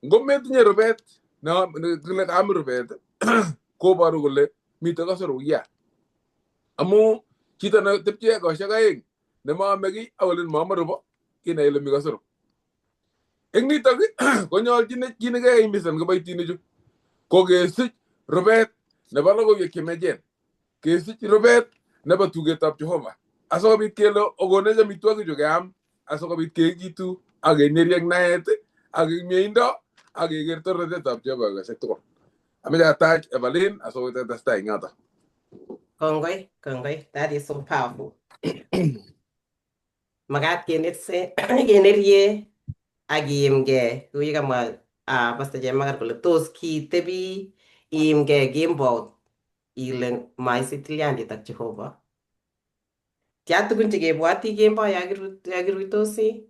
Ngometinye rubet kile kaamin rubet koboru kole mitei kasar uya amu chito netepche ekosiek 2 nemaame kiy akolen maame rubo inai ile mi kasar. Eng nitok konyolchin chi nekeimisan kiboitinichu ko kesich rubet nebo logoiwek chemechen, kesich rubet nebo tugetab Jehova asikobit kele okonech amitwogichu keam asikobit keekitu ak keneri eng naet ak eng mieindo ak keker toretetab Jehova ekosiek tugul. Ameche atach Evelyn asikobit ketestai eng yoto. Kongoi, kongoi. That is so powerful. Makat kenerse, kenerye ak iimgei kou ye kamwa Pastor Chemakar kole tos kitebi iimgei kembout ile maisich tilyandit ak Jehova. Tia tugun chekebwoti kemboi ya kiruitosi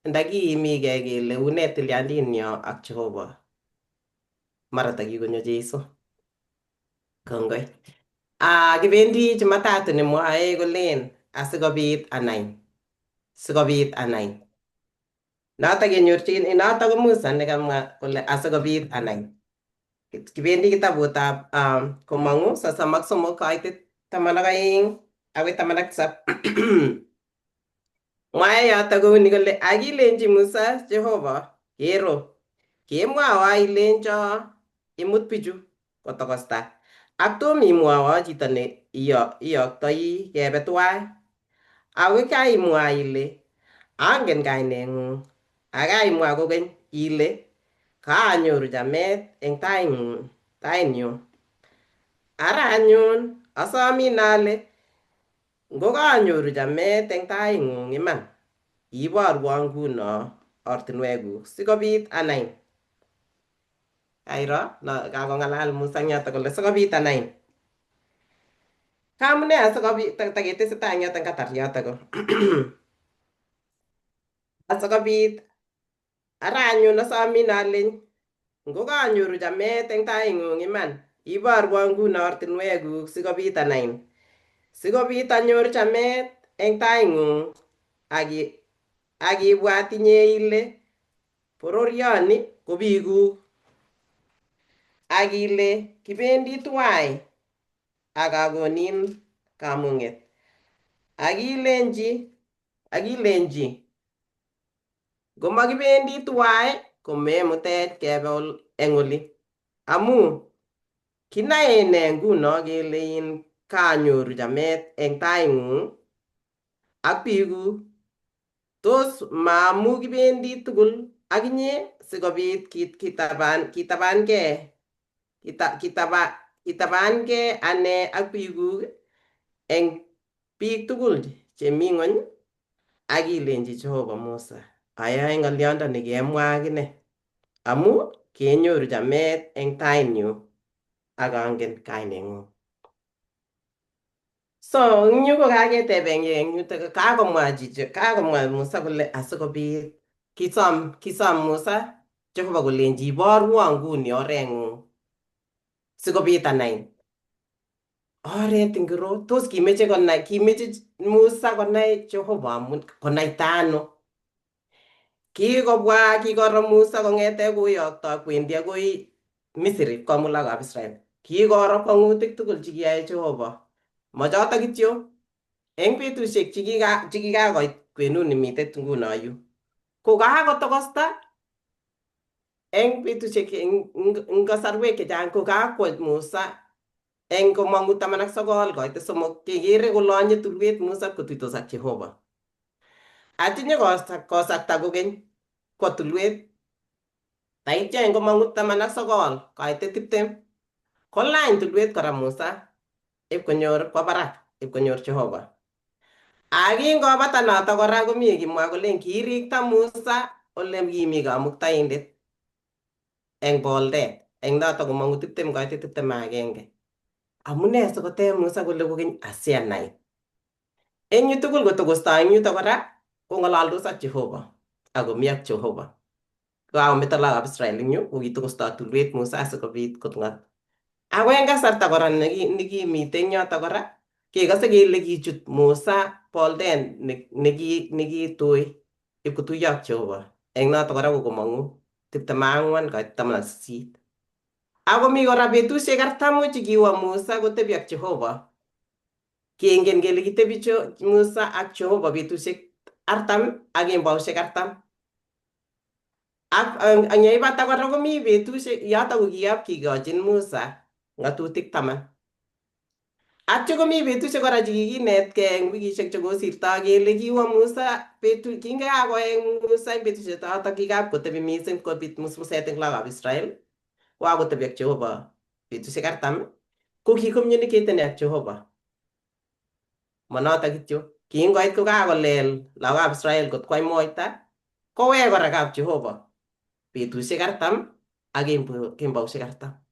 nda kiimigei kele une tilyandinyo ak Jehova. Mara takikonyo Jeiso. Kongoi. Kibendi Jumatatu nemwoe kolen asikobit anai. Sikobit anai. Notok kenyorchin notok ko Musa nekamwa kole asikobit anai. Kibendi kitabutab Komong'u 33 kaitet 12 akoi 17. Mwae yotok kouni kole akilenchi Musa Jehova kero kemwowo ilencho imut bichu kotokosta ak tom imwowo chito ne iyoktoi kebe tuwai. Ako kaimwa ile angen kaineng'ung ak kaimwa kokeny ile kaanyoru chamet eng taing'ung tainyu. Ara anyun asomin ale ngokanyoru chamet eng taing'ung iman iborwo nguno ortinwekuk sikobit anai. Kairo no kakong'alal Musa eng yoto kole sikobit anai. Kamune asikobit taketesetai eng yoto katar yoto ko asikobit ara anyun asomin ale ngokanyoru chamet eng taing'ung iman iborwo nguno ortinwekuk sikobit anain. Sikobit anyor chamet eng taing'ung ak ibwat inye ile bororioni ko biikuk ak ile kibendi tuwai ak akonin kamung'et. Ak ilenchi ngomakibendi tuwai komemutech kebe eng oli amu kinae ne nguno kele in kanyoru chamet eng taing'ung ak biikuk. Tos maamu kibendi tugul ak inye sikobit kitabankei kitabankei ane ak biikuk eng biik tugul chemi ng'ony. Ak ilenchi Jehova Musa ayoe ng'oliondo nekemwa akine amu kenyoru chamet eng tainyu ak angen kaineng'ung. So eng yu ko kaketebengei eng yutok kakomwa chicho kakomwa Musa kole asikobit kisom Musa Jehova kolenchi iborwo nguni oreng'ung. Sikobit anain. Oret ingiro? Tos kimeche konai, kimeche Musa konai Jehova amun konaita ano? Kikobwa kikoro Musa kong'ete koyokto kwendi akoi Misri komut lagokab Israel. Kikoro kwang'utik tugul chekiyae Jehova. Mochoto kityo, eng betusiek chekikakoit kwenut nemiten nguno yu, ko kakotokosta eng betusiek eng kasarwek chechang ko kakwo Musa eng komong'u 19 koite 3 kekere kolonye tulwet Musa kotuitos ak Jehova. Atinye kosakta kokeny kwo tulwet. Taityo eng komong'u 19 koite 20 kolany tulwet kora Musa ipkonyor kwo barak ipkonyor Jehova. Ak kingobata noto kora komi kimwa kolen kirikta Musa ole kimi kamuktaindet eng boldet eng noto komong'u 20 koite 21. Amune sikoteb Musa kole kokeny asianai. Eng yu tugul kotokosto eng yuto kora kong'ololdos ak Jehova akomi ak Jehova. Kakometo lagokab Israel eng yu kokitokosto tulwet Musa asikobit kotng'at. Ako eng kasarta kora nekimite eng yoto kora kekose kele kichut Musa boldet nekitui ipkotuiyo ak Jehova. Eng noto kora ko komong'u 24 koit 18. Ako mi kora betusiek 40 chekiwo Musa kotebi ak Jehova. Kengen kele kitebi Musa ak Jehova betusiek 40 ak kembousiek 40. Ak ang yeibata kora komi betusiek yoto ko kikap kikochin Musa ng'atutik 10. Atyo komi betusiek kora chekikinetkei eng wikisiek chekosirto kele kiwo Musa betu kingakoeng Musa eng betusiek choto kikap kotebi mising kobit musmuset eng lagokab Israel kokakotebi ak Jehova betusiek 40 ko kicommunicateni ak Jehova. Monoto kityo, kingoit kokakolel lagokab Israel kot kwai moita kowek kora kap Jehova betusiek 40 ak kembousiek 40.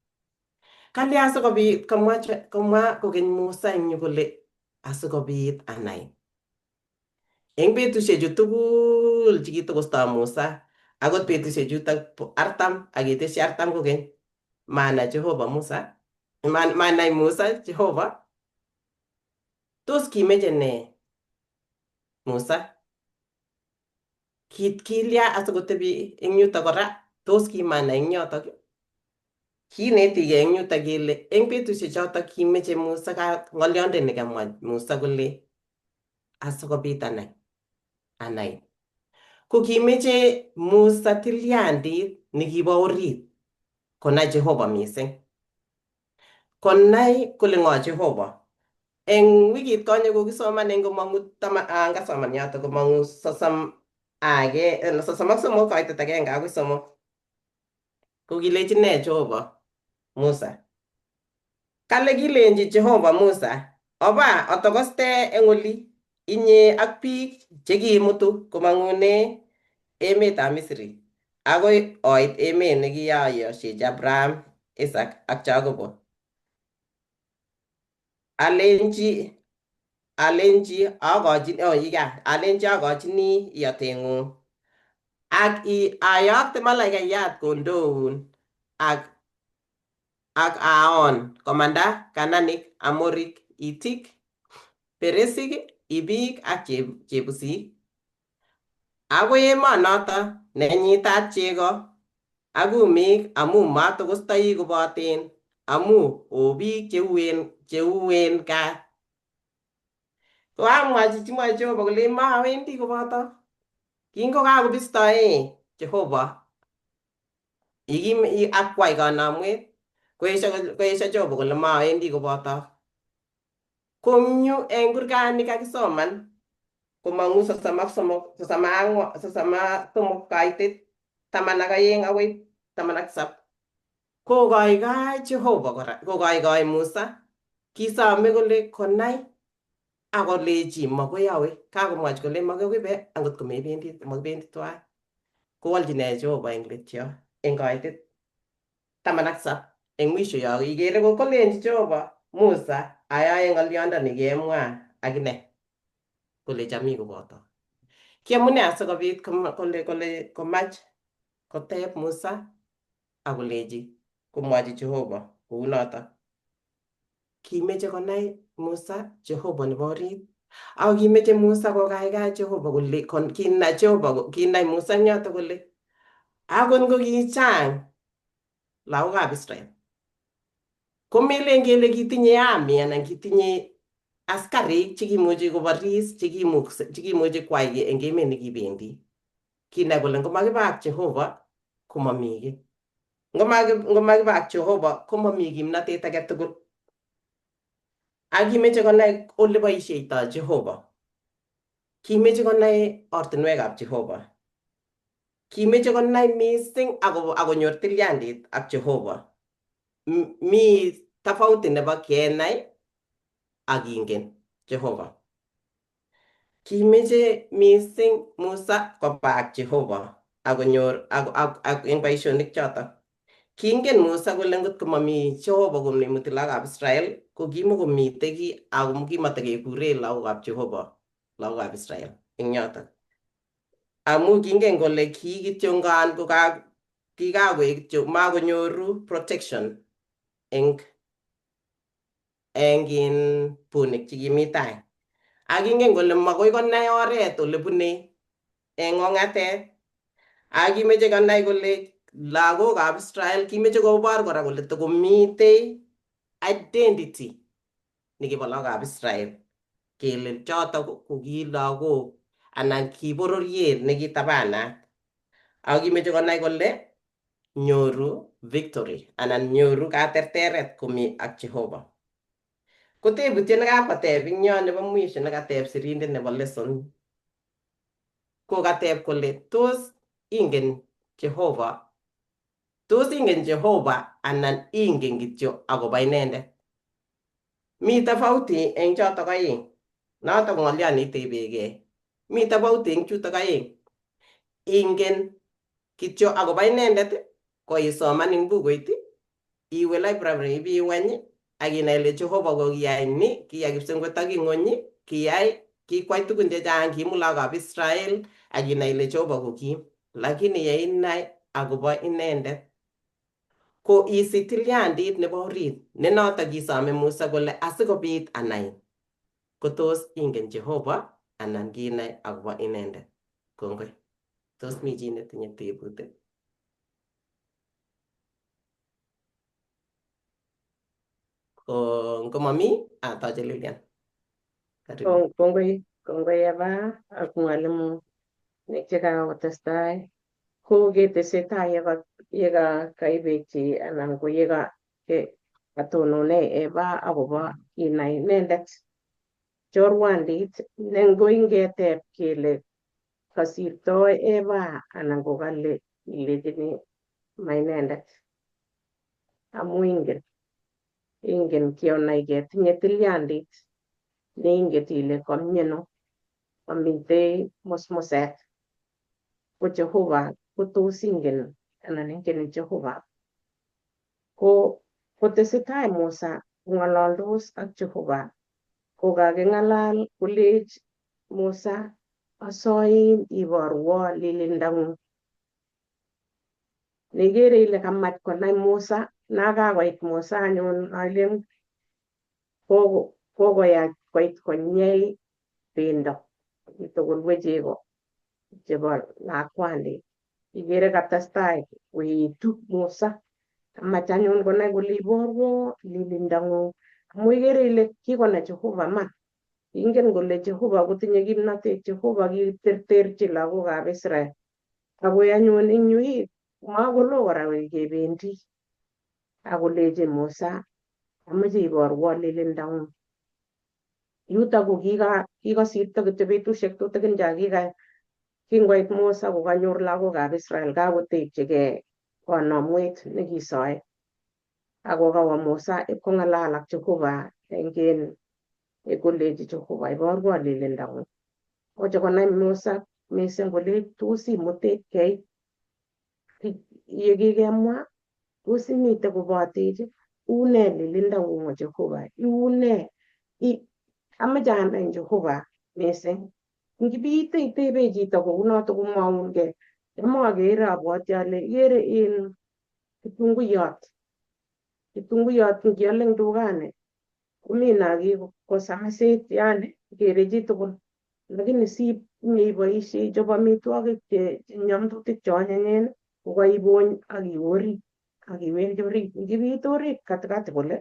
Kalya asikobit komwa kokeny Musa eng yu kole asikobit anai. Eng betusiechu tugul chekitokosto Musa akot betusiek chutok 40 ak ketesyi 40 kokeny manai Jehova Musa, manai Musa Jehova. Tos kimeche nee Musa? Kit kilya asikotebi eng yuto kora tos kimanai eng yotok? Kinetigei eng yutok kele eng betusiek chotok kimeche Musa ng'olyonde nekamwa Musa kole asikobit anai anai. Ko kimeche Musa tilyandit nekibo orit konai Jehova mising. Konai kole ng'o Jehova. Eng wikit konye kokisoman eng komong'u kasoman yoto komong'u 33 koitet 1 akoi 3. Ko kilechin nee Jehova Musa? Kale kilenji Jehova Musa, oba otokoste eng oli inye ak biik chekiimutu komang'une emetab Misri akoi oit emet nekiyoyoshechi Abraham, Isaac ak Jacobo. Alenji akochini iyoteng'ung ak ayokte malaikayat kondoun ak aon komanda Kananik, Amorik, Hitik, Peresik, Hivik ak Jebusik. Akoi emonoto nenyitat chego ak kumik amu matokostoi koboten amu oo biik cheuen gaa. Kokamwachi mwochi Jehova kole mawendi koboto. Kingokakobistoe Jehova ak kwai kanamwet koesho Jehova kole mawendi koboto. Kong'yu eng kurgani kakisoman komong'u 33 34 33 koitet 12 akoi 17 kokoikoi Jehova kora kokoikoi Musa kisome kole konai akolechi makoi awe kakomwachi kole makoi kibe angot komebendi makibendi twai kowolchi nee Jehova eng let yo eng koitet 17 eng mwisho yo ikere ko kolenji Jehova Musa ayoe ng'olyondoni kemwa akine kolechi ami koboto kiamune asikobit kole komach koteb Musa akolechi komwachi Jehova. Kounoto. Kimeche konai Musa Jehova nebo orit ako kimeche Musa kokaikai Jehova kole kinai Jehova kinai Musa eng yoto kole akot ngo kichang lagokab Israel komelen kele kitinye army anan kitinye askarik chekimuchi koboris chekimuchi kwai kiy eng emet nekibendi. Kinai kole ngomakiba ak Jehova komomi kiy. Ngomakiba ak Jehova komomi kimnatet age tugul. Ak kimeche konai ole boisheitoi Jehova. Kimeche konai ortinwekab Jehova. Kimeche konai mising akonyor tilyandit ak Jehova. Mi tofauti nebo kenai ak ingen Jehova. Kimeche mising Musa koba ak Jehova akonyor ak eng boisionik chotok. Kingen Musa kole ngot komomi Jehova komuti lagokab Israel ko kimukomite kiy ako kimatakekure lagokab Jehova lagokab Israel eng yotok. Amu kingen kole ki kityongan ko kikakoek kityo makonyoru protection eng in bunik chekimi tai. Ak kingen kole makoi konai oret ole bunei eng ong'atet. Ak kimeche konai kole lagokab Israel kimeche kobor kora kole tokomitei identity nekibo lagokab Israel kele chotok ko ki lagok anan ki bororiet nekitabanat. Ako kimeche konai kole nyoru victory anan nyoru katerteret komi ak Jehova. Ko tebutiet nekakoteb eng yo nebo mwisho nekateb sirindet nebo lesson ko kateb kole tos ingen Jehova, tos ingen Jehova anan ingen kityo akobo inendet. Mi tofauti eng chotok aeng. Notok ko ng'oliot neitebegei. Mi tofauti eng chutok aeng. Ingen kityo akobo inendet ko isoman eng bukuit, iwe library ibiwany ak inai ile Jehova ko kiyai ni, kiyai kipsengwet ak ing'ony, kiyai kikwai tugun chechang, kimut lagokab Israel ak inai ile Jehova ko kim. Lakini yeinai akobo inendet ko isich tilyandit nebo orit ne notok kisome Musa kole asikobit anai ko tos ingen Jehova anan kinai akobo inendet. Kongoi. Tos mi chi netinye tebut? Ko ngomami atoche Lilian. Karibu. Kongoi, kongoi Eva ak mwalimu chekakotestai ko ketesetai yeka kaibekyi anan ko yeka katonone Eva akobo inai inendet chorwandit ne ngoingeteb kele kasirtoi Eva anan ko kale ilechini mainendet amu ingen kionaigei tinye tilyandit neinget ile kamieno mamitei musmuset ko Jehova ko tos ingen anan ingen Jehova ko kotesetai Musa kong'alaldos ak Jehova ko kaking'alal kolech Musa asoin iborwo lilindang'ung. Nekere ile kamach konai Musa nakakoit Musa anyun alen kokoyach koit konyei bendo nitokolue chego chebo lakwandit. Ikere katestai koetu Musa kamach anyun konai kole iborwo lilindang'ung amu ikere ile kikonai Jehova man. Ingen kole Jehova kotinye kimnatet, Jehova kiterterchi lagokab Israel. Akoi anyun eng yu makolo kora kebendi. Akolechin Musa amoche iborwo lilindang'ung. Yutok ko kikosirto kityo betusiek tutikin cha kingoit Musa kokanyor lagokab Israel kakotekchigei konomwet nekisoe. Ako kawo Musa ipkong'alal ak Jehova eng kolechi Jehova iborwo lilindang'ung. Moche konai Musa mising kole tos imutechkei yekikemwa tos imite kobotech une lilindang'ung Jehova iune amoche anai Jehova mising. Ngibiite itebe chito kounoto komwoungei cham akere abwoti ale ikere in kitunguyot Kitunguyot ngiale eng dukani komi kosamisit yani kere chitugul, lakini si iboishe ichop amitwogik che nyamdutik che onyinyen kokaibony ak iwe orit ak iwendi orit ngipit orit katikati kole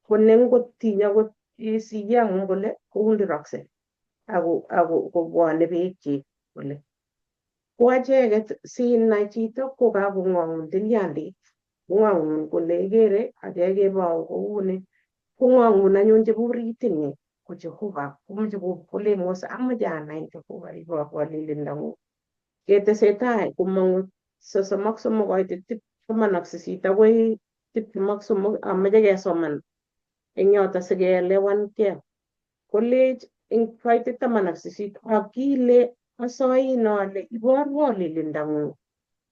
ko nengotiny akot sikiang'ung kole koundirokse ako kobwone beek chik kole ko acheket sinai chito ko kakong'ong'un tilyandit kong'ong'un kole ikere achek kebou kouni kong'ong'un anyun chebo oritinyi ko Jehova komoche kole Musa amoche anai Jehova iborwo lilindang'ung ketesetai komong'u 33 koitit 18 akoi 23 amoche kesoman eng yoto sikeelewankei kolech eng koitit 18 akile asoin ale iborwo lilindang'ung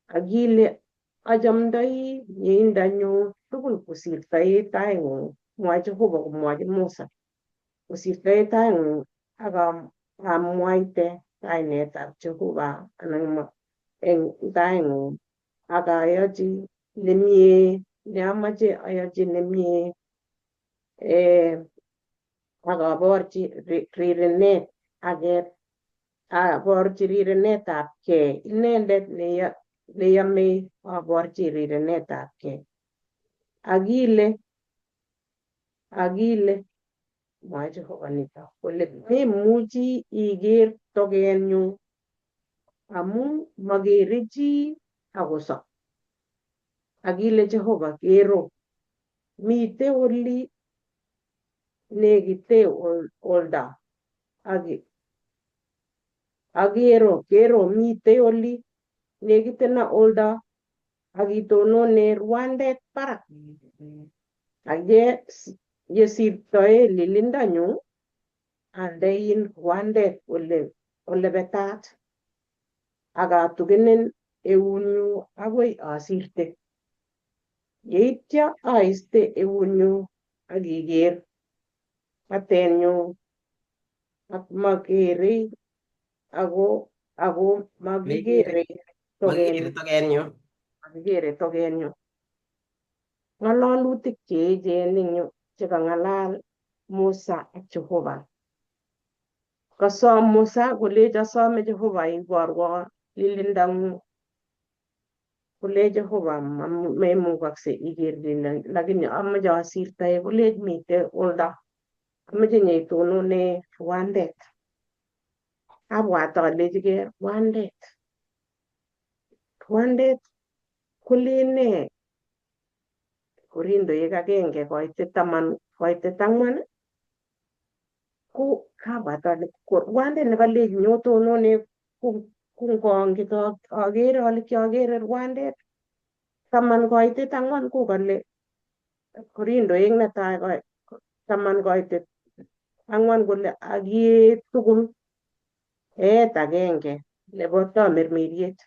akile achamdoi mieindanyu tugul kosirtoe taing'ung mwoe Jehova komwochi Musa kosirtoe taing'ung ak amwaite kainetab Jehova anan eng taing'ung ak ayochi nemie neamache ayochi nemie ak aborchi rirenet ake aborchi rirenetab kei inendet neyomei aborchi rirenetab kei akile akile mwoe Jehova nito kole memuchi iker tokenyu amu makere chi akosob akile Jehova kero mite oli nekite olda ak akero kero mite oli nekiteno oldo ak itonone rwandet barak ak yesirtoe lilindanyu andein rwandet ole betat ak atukenen eunyu akoi asirte yeityo aiste eunyu ak iker batenyu ak makerei ako makikere Makikere tokenyu. Makikere tokenyu. Ng'alalutik cheechen eng yu chekang'alal Musa ak Jehova. Kasom Musa kolech asome Jehova iborwo lilindang'ung. Kolech Jehova memukakse iker lilindo lakini amoche asirtoe kolech mite oldo. Amoche nyeitonone rwandet. Abwat alechigei rwandet. Rwandet kolen nee Korindoek 1 koitit 10 koitit 4 ko kabwat ale rwandet nekalech nyotonone ko ngongit akere ale kiakere rwandet 10 koitit 4 ko kale Korindoek 1 10 koitit 4 kole akie tugul eet agenge nebo tamirmiriet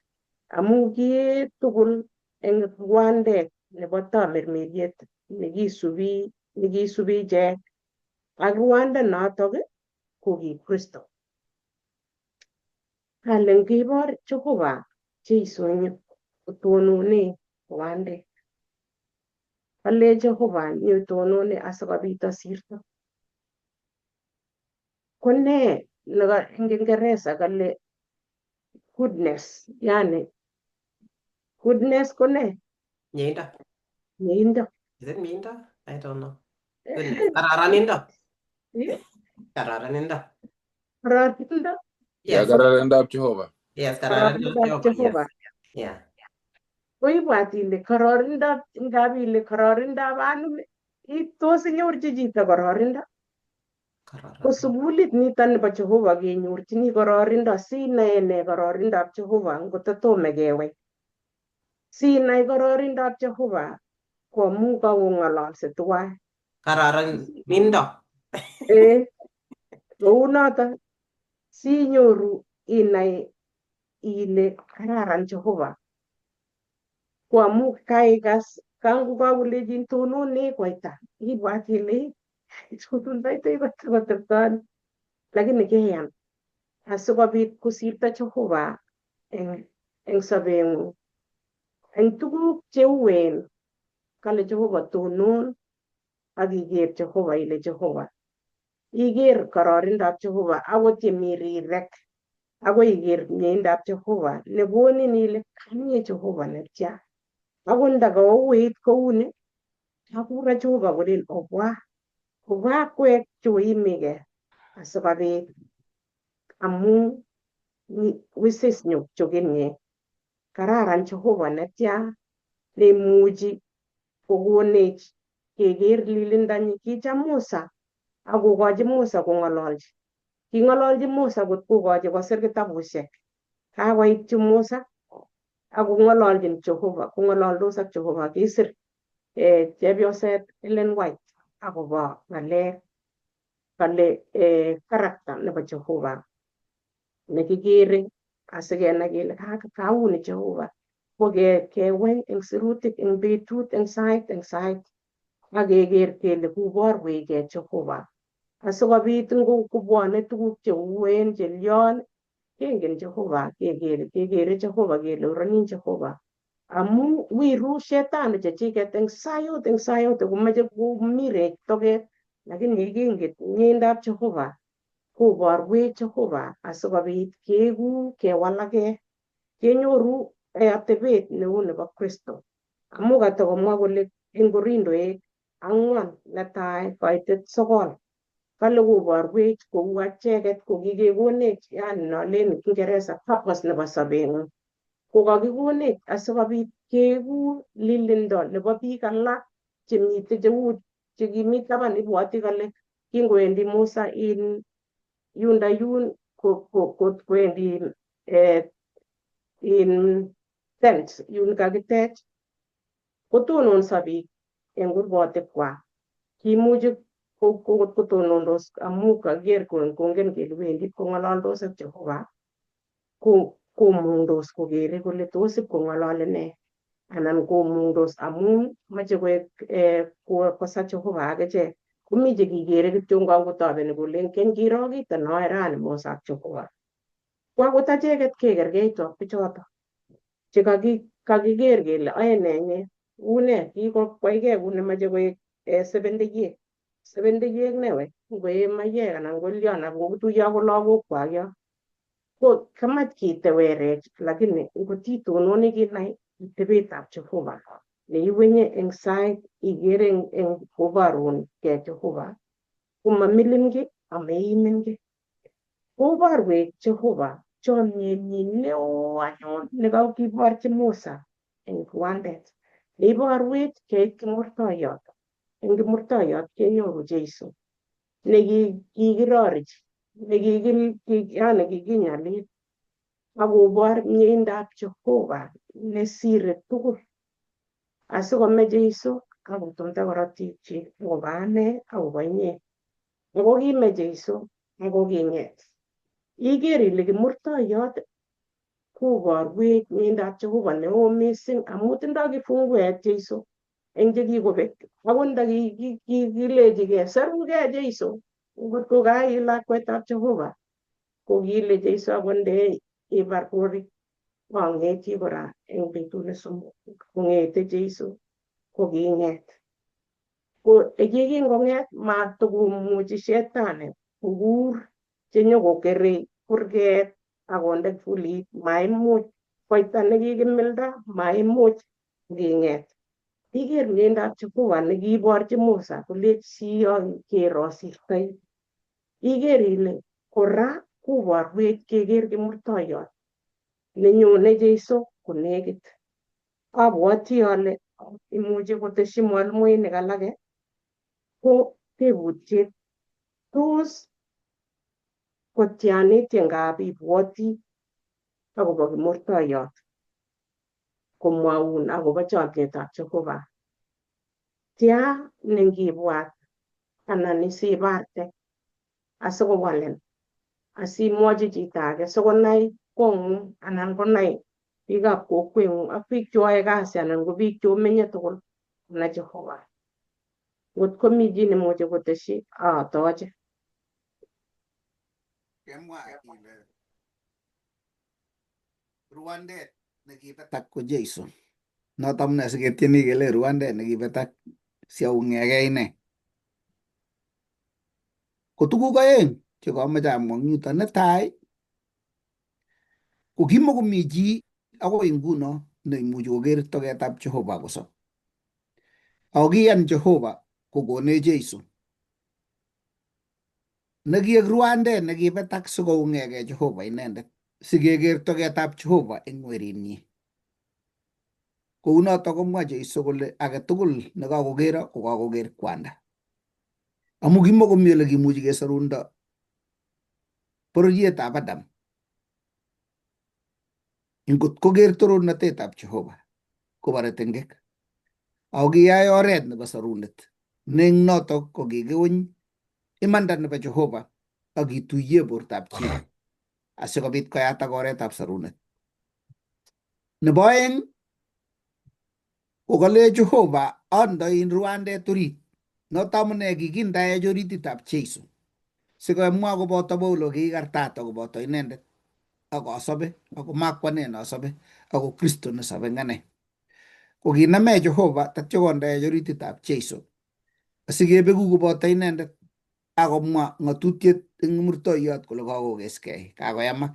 amu kie tugul eng rwandet nebo tamirmiriet nekisubi ichek ak rwandet notok ko ki Kristo. Ale ngibor Jehova Jeiso kotonone rwandet. Ale Jehova nyotonone asikobit asirto. Ko nee eng Kiingereza kale goodness, yani goodness ko nee? Mieindo. Mieindo. Is it mieindo? I don't know. Goodness. Kararanindo. Kararanindo. Kararanindo. Ya Yes. kararindab Jehova. Yes, kararanindo Kararindab Jehova. Jehova. Yes. Yeah. Ko ibwat ile kararindab ngap ile kararindab anum tos inyorchi chito kararindo. Ko Kararanindo. sukulit niton nebo Jehova kenyorchini kararindo sinai ine kararindab Jehova ngototome kewai. Sinai kararindab Jehova ko amu kakong'ololse tuwai. Kararanindo. Kounoto sinyoru inai ile kararan Jehova. Ko amu kaikas kangu kakolechin tonone koita ibwat ile tonondoitoi kotepto ano lakini keyan asikobit kosirto Jehova eng sobeng'ung eng tuguk cheuen Kale Jehova tonon ak iker Jehova ile Jehova. Iker kororindab Jehova akot yemi rirek akoi iker mieindab Jehova nekonin ile kamie Jehova netya. Akot ndakauit kouni kakura Jehova kolen obwa obwa kwek choimike asikobit amu wisis chokenye. Kararan Jehova netya neimuchi kokonech keker lilindanyi. Kicham Musa akokochi Musa kong'ololchi. King'ololchi Musa kot kokochi kosir kitabushek. Kakoityi Musa akong'ololchin Jehova, kong'ololdos ak Jehova. Kisir chepyoset Ellen White akobo ng'alek kale karakta nebo Jehova nekikere asikenai kele kauni Jehova. Ko keweny eng sirutik eng betut eng sait ak keker kele koborwechgei Jehova asikobit kobwone tuguk cheuen chelion kengen Jehova kekere Jehova kele oronin Jehova amu wiru shetani chechiket eng sayot komoche komirech toket lakini kinget mieindab Jehova koborwech Jehova asikobit keku kewalake kenyoru atebet neu nebo Kristo amu katakomwa kole eng Korindoek 4 netai koitet 9 kale koborwech kou acheket kokikekonech yani nolen Kiingereza purpose nebo sobeng'ung kokakikonech asikobit keku lilindo nebo biik alak chemite cheu chekimi taban. Ibwoti kale kingowendi Musa in yunda yun kowendi in tent yun kakitech kotononso biik eng kurgotikwak. Kimuchi kotonondos amu kaker kongen kele wendi kong'ololdos ak Jehova komungdos kokere kole tos ipkong'ololi nee anan komungdos amu moche koek kosa Jehova akichek. Komi chekikere kityongon kotobeni kolen keny kiro kito noe rani Musa ak Jehova. Ko akot acheket kekerkeitu ak bichoto chekakiker kele oe nenye une kikokwaikei kune moche koek 70 years 70 years newe ngoe maiyek anan kolion ak kotuiyo ak lagokwak yo ko kamach kitewerech lakini ngotitononi kinai atebetab Jehova neiwenye eng sait ikere eng koborun kei Jehova komamilin kiy ameimin kiy. Koborwech Jehova chomyenyin neo anyun nekakiborchi Musa eng kiwandet neiborwech keit kimurtoiyot. Eng kimurtoiyot kenyoru Jesu nekikirorchi yani kikinyalil akobor mieindab Jehova nesire tugul asikome Jesu akotumda korotikchik akobo ane akobo inye. Ako kime Jesu ako king'et. Iker ile kimurtoiyot koborwech mieindab Jehova neo mising amu tindoi kifunguet Jesu eng chekikobek. Akot nda kilechigei serugei Jesu ngot ko kai lakwetab Jehova ko kile Jesu akot nde ibar korik ang'eti kora eng betut nesomok. Kong'ete Jesu ko king'et. Ko yekingong'et matokomuchi shetani kokur chenyokokere kurget akonde kifulit maimuch koita nekikimilda maimuch king'et. Iker mieindab Jehova nekiiborchi Musa kolech siyo osirtoi. Iker ile kora koborwech keker kimurtoiyot nenyone Jesu konekit. Abwoti ale imuchi koteshi mwalimuinik alake ko tebutiet tos kotyanit ngap ibwoti akobo kimurtoiyot komwoun akobo chomyetab Jehova. Tia nengibwat anan isibarte asikowalin asimwochi chito age sikonai kong'ung anan konai biikab kokweng'ung ak biik cheoe kasi anan ko biik chomenye tugul konai Jehova. Ngot komi chi nemuche koteshi atoche. Kemwa ile ruandet nekibetak ko Jesu. Noto amune siketieni kele rwandet nekibetak siaung'egei ine. Ko tuguk oeng chekamoche amwa eng yuto. Netai ko kimokomi chi akoi nguno neimuchi koker toketab Jehova kosob. Ako kiyan Jehova kokonech Jesu nekiek rwandet nekibetak sikoung'egei Jehova inendet sikeker toketab Jehova eng werinyi. Kounoto komwa Jesu kole age tugul nekakokero kokakoker Kwanda. Amu kimokomi ole kimuchi kesorundo bororietab Adam ngot koker torornatetab Jehova kobore tengek. Ako kiyai oret nebo sorunet ne eng notok ko kikiuny imanda nebo Jehova ak kituiye bortab chi asikobit koyatak oretab sorunet. Nebo oeng ko kale Jehova andoin rwandet orit. Noto amune kikindaech orititab Jesu. Sikomwa koboto Paulo kiikartata koboto inendet ak asobe ako makwane nosobe ako Kristo nesobe eng ane. Ko kinamech Jehova tatyo kondeech orititab Jesu asikebeku koboto inendet akomwa ng'atutiet eng murtoiyot kole kakokeskei, kakoyamak,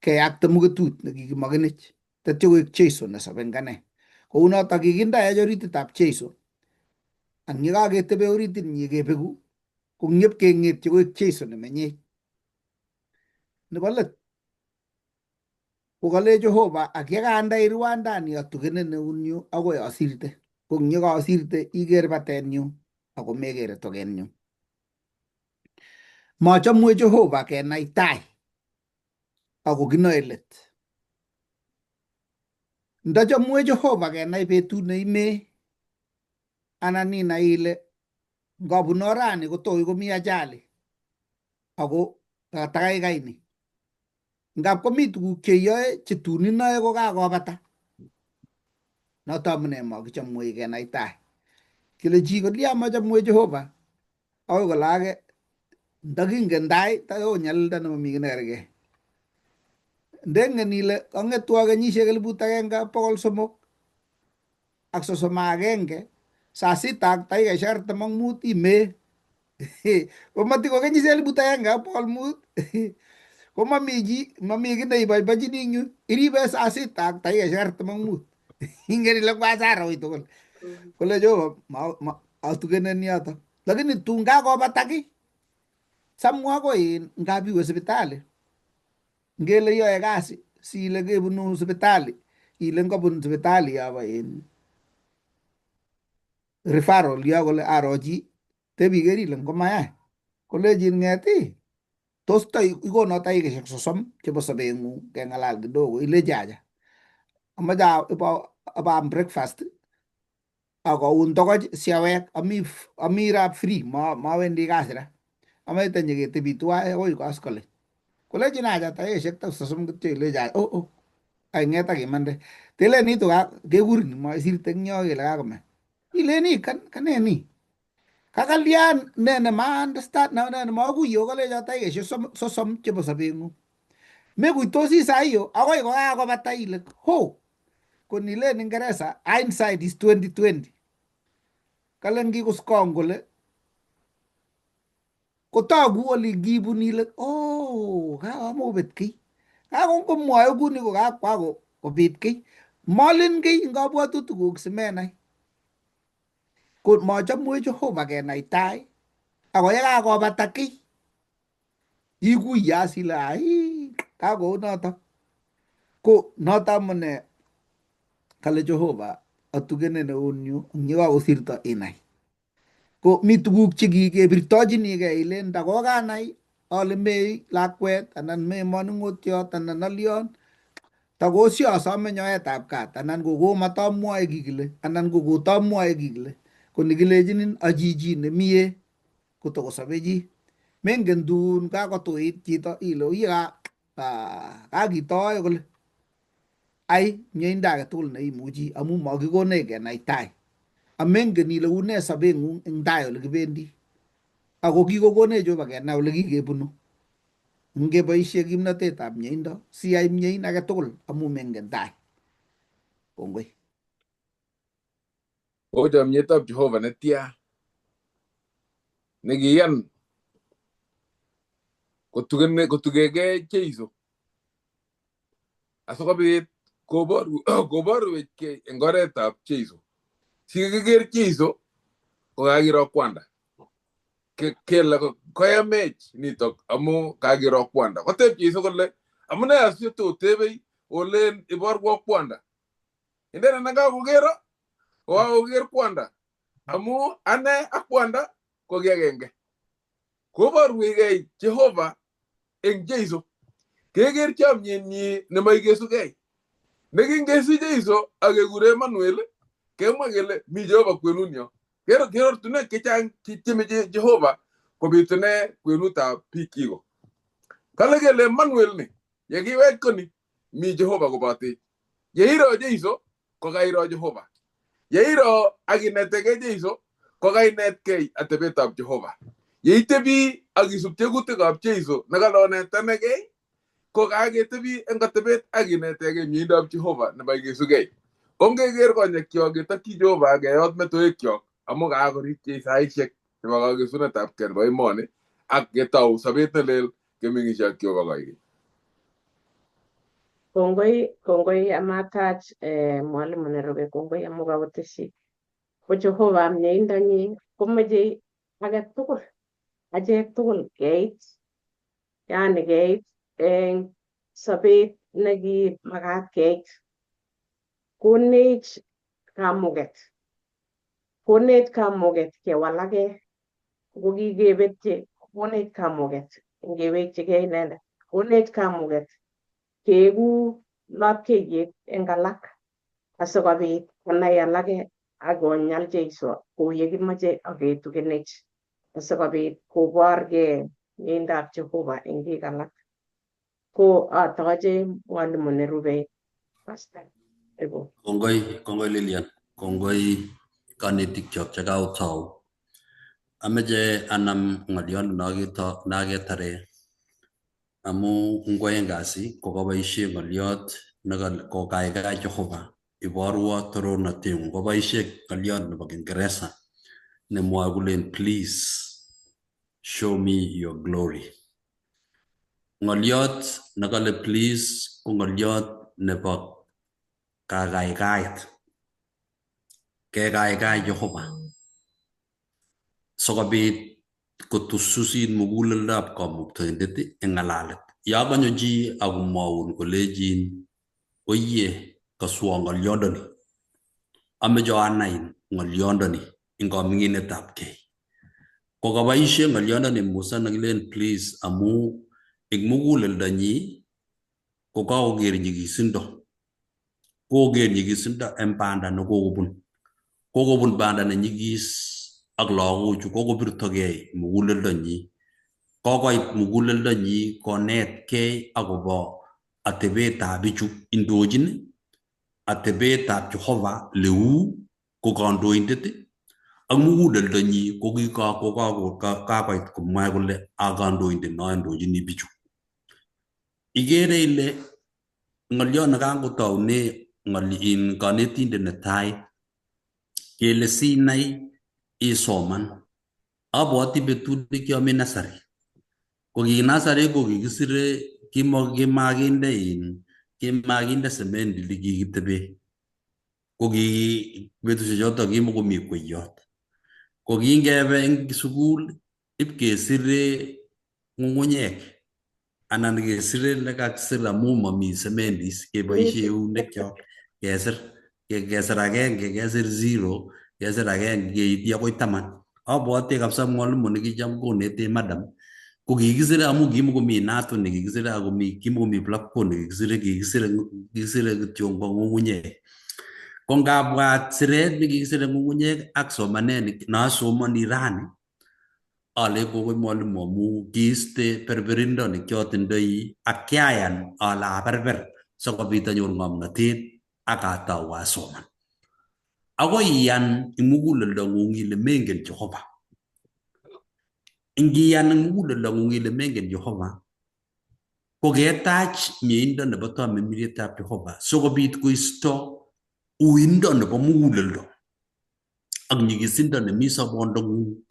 keyakte muketut nekikimokenech tatyo koek Jesu nesobe eng ane. Kounoto kikindaech orititab Jesu ak yekaketebe oritit nyi kebeku ko ng'yep keng'etye koek Jesu nemenyech. Nebo let ko kale Jehova ak yekandai rwandani atugenin eunyu akoi asirte ko eng yekaasirte iker batenyu ako mekere tokenyu. Machomwech Jehova kenai tai ako kinoe let. Ndachomwech Jehova kenai betut neimee anan inai ile ngabun orani kotoi komi ajali ako katakaikai ni. Ngap komi tuguk cheiyoe che tun inoe kokakobata. Noto amune makichomwech kenai tai. Kile chi kolia machomwech Jehova akoi kole ake ndakingen tai tayo nyalilda nemomi kiy nekerkei. Ndengen ile kang'etwo kenyisiek 1331 saa sita ak dakikaishek 45 imee. Komati ko kenyisiek 1500 komami chi mami kiy neiboibochini eng yu iribe saa sita ak dakikaishek 45 ingen ile kwa hasara wui tugul. Kole Jehova atukenen yoto lakini tun kakobata kiy samwa akoi ngap iwe sipitali ngele iyoe kasi siile kebunu sipitali ile ngobun sipitali yobo in referral yo kole aro chi tebi ker ile ngomayai kolechin ng'et ii tos ta ikono dakikaishek 30 chebo sobeng'ung keng'alal kidogo ilechi acha amoche ibaam breakfast akoun tokoch siawek ami ra free mawendi kasi ra amoche tanyeketebi tuwai akoi koskolen kolechin acha dakikaishek 30 kityo ilechi acha oh oh aing'et akimande telen itu kekurin masirte eng yo kele kakome ileni kane ni kakalyan ne ne ma understand ne ne makuyo kolecho dakikaishek 30 chebo sobeng'ung mekuitosi saa hiyo akoi kokakobata ile ho konilen Ingeresa hindsight is 2020 kalen kikuskong kole kotoku oli kibun ile oh kakamobet kiy kakongomwoe kuni ko kakwa kobit kiy molin kiy eng kabwatutikuk simenai ko machomwech Jehova kenai tai ako yekakobata kiy ikuye as ile ai kakounotok ko noto amune kale Jehova atukenen eunyu eng yekakosirto inai ko mi tuguk chekikebirtochinigei ile ndakokanai ale mei lakwet anan mei manung'otiot anan alion takosiasome nyoetab kat anan ko komatamwoe kikile anan ko kotamwoe kikile ko nikilechinin achichi nemie kotokosobe chi mengen tun kakotuit chito ile uye kakitoe kole ai mieindo age tugul neimuchi amu makikonech kenai tai amengen ile une sobeng'ung eng tai ole kibendi ako kikokonech Jehova kenai ole kikebunu ngeboisie kimnatetab mieindo siyai miein age tugul amu mengen tai. Kongoi. Ko chomyetab Jehova netya nekiyan kotugegei Jeiso asikobit koborwechkei eng oretab Jeiso. Sikeker Jeiso kokakiro kwanda. Kele koyamech nitok amu kakiro kwanda. Koteb Jeiso kole amune asitotebei olen iborwo kwanda. Inendet nekakokero kokakoker kwanda amu ane ak kwanda ko ki agenge. Koborwechkei Jehova eng Jeiso. Keker chomyenyi nemoikesukei. Nekingesich Jeiso ak kekure Emmanuel, kemwa kele mi Jehova kwenunyo. Ker ortinwek chechang chemeche Jehova kobitune kwenutab bikyik. Kale kele Emmanuel ni, yekiwech koni, mi Jehova kobotech. Yeiro Jeiso, ko kairo Jehova. Yeiro ak inetekei Jeiso, ko kainetkei atebetab Jehova. Yeitebi ak isub tekutikab Jeiso nekalonetanekei, ko kaketebi eng atebet ak inetekei mieindab Jehova nemoikesukei. Ongeker konyekyok ketokyi Jehova keyot metoekyok amu kakorikyi saisiek chebo kakesunetabkei nebo emoni ak ketou sobet nelel kemeng'isie ak Jehova koikeny. Kongoi, kongoi amatach mwalimu nerube kongoi amu kakoteshi. Ko Jehova mieindonyi komoche age tugul, achek tugul keit, yani keit eng sobet nekimakat keit. Konech kamuget, konech kamuget kewalake, kokikebetyi, konech kamuget ngewekchigei inendet, konech kamuget keeku lapkeiyet eng alak asikobit konai alake ak konyal Jeiso kou yekimoche ak ketugenech asikobit koborgei mieindab Jehova eng biik alak. Ko atoche mwalimu nerube Pastor. Ebo. Kongoi, kongoi Lilian, kongoi kanetikyok chekaotou. Ameche anam ng'oliot naketare amu ngwoeng kasi kokaboisie ng'oliot kokaikai Jehova iborwo torornateng'ung. Koboisie ng'oliot nebo Kiingereza nemwoe kolen please show me your glory. Ng'oliot nekale please ko ng'oliot nebo kakaikaet. Kekaikai Jehova sikobit kotususit muguleldab kamuktaindet eng ng'alalet. Yon kanyo chi akomwoun kolechin oye kaswo ng'olyondoni, ameche anai ng'olyondoni eng kaming'inetab kei. Kokaboisie ng'olyondoni Musa nekilen please amu eng muguleldonyi ko kakoker nyikisindo. Koker nyikisindo eng banda nekokobun. Kokobun banda nenyikis ak lagochu kokobirtogei muguleldonyi. Kokoit muguleldonyi konetkei akobo atebetab bichu indochin, atebetab Jehova leu ko kandoindet ak muguleldonyi ko kakoit komwa kole a kandoindet noindochini bichu. Ikere ile ng'oliot nekangotoune kanetindet netai kele sinai isoman. Abwoti betut nekiami nursery. Ko ki nursery ko kikisire kimakinde kimakinde semendi likikitebe. Ko ki betusiek chotok kimokomi kweyot. Ko kingebe eng sukul ipkesire ng'ung'unyek anan kesire lekakisir amu mami semendis keboisie eunekyok kesir kesir agenge kesir zero kesir agenge keityi akoi taman. Abwoti kabisa mwalimu nekicham konetech madam ko kikisire amu kimokomi nato nekikisire akomi kimokomi blackboard nekikisire kikisire kityo ng'ung'unyek. Ko ngabwat siret nekikisire ng'ung'unyek ak somanet nasomoni rani ale kongoi mwalimu amu kiiste berberindo nekiotindoi ak kiayan ale aberber sikobit anyor ng'omnotet ak atou asoman. Akoi iyan eng muguleldong'ung ile mengen Jehova. Ingiyan eng muguleldong'ung ile mengen Jehova ko ketach mieindo nebo tamirmirietab Jehova sikobit koisto uindo nebo muguleldo. Ak nyigisindo nemi sobondong'ung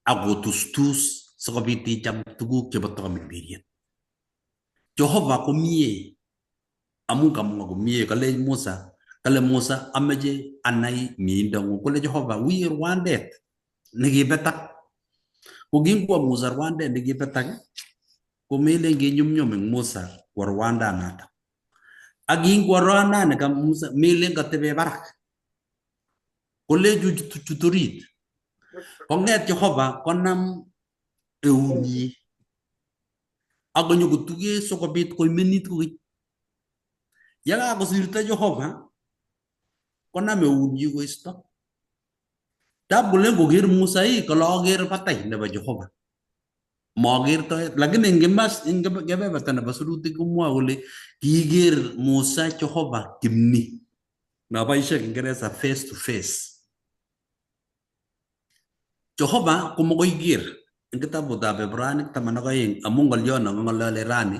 ak kotustus sikobit icham tuguk chebo tamirmiriet. Jehova komie amun kamwa komie kale Musa, kale Musa ameche anai miindong'ung. Kole Jehova wi rwandet nekibetak. Ko kingwo Musa rwandet nekibetak komelen kinyumnyum eng Musa kwo rwandanato. Ak kingwo rwandani ka Musa melen katebe barak. Kole chut orit. Kong'et Jehova konam eunyi ak konyo kotuge sikobit koimenit kokeny. Yekakosirto Jehova konam eunyi koisto. Tab kole ngoker Musa ii kole aker batai nebo Jehova. Moker toet lakini eng kimas eng kebeberta nebo sirutik komwoe kole kiker Musa Jehova kimni. Noboishe Kiingereza face to face. Jehova komokoi ker eng kitabutab Ibranic 12 amu ng'olyon neking'olole rani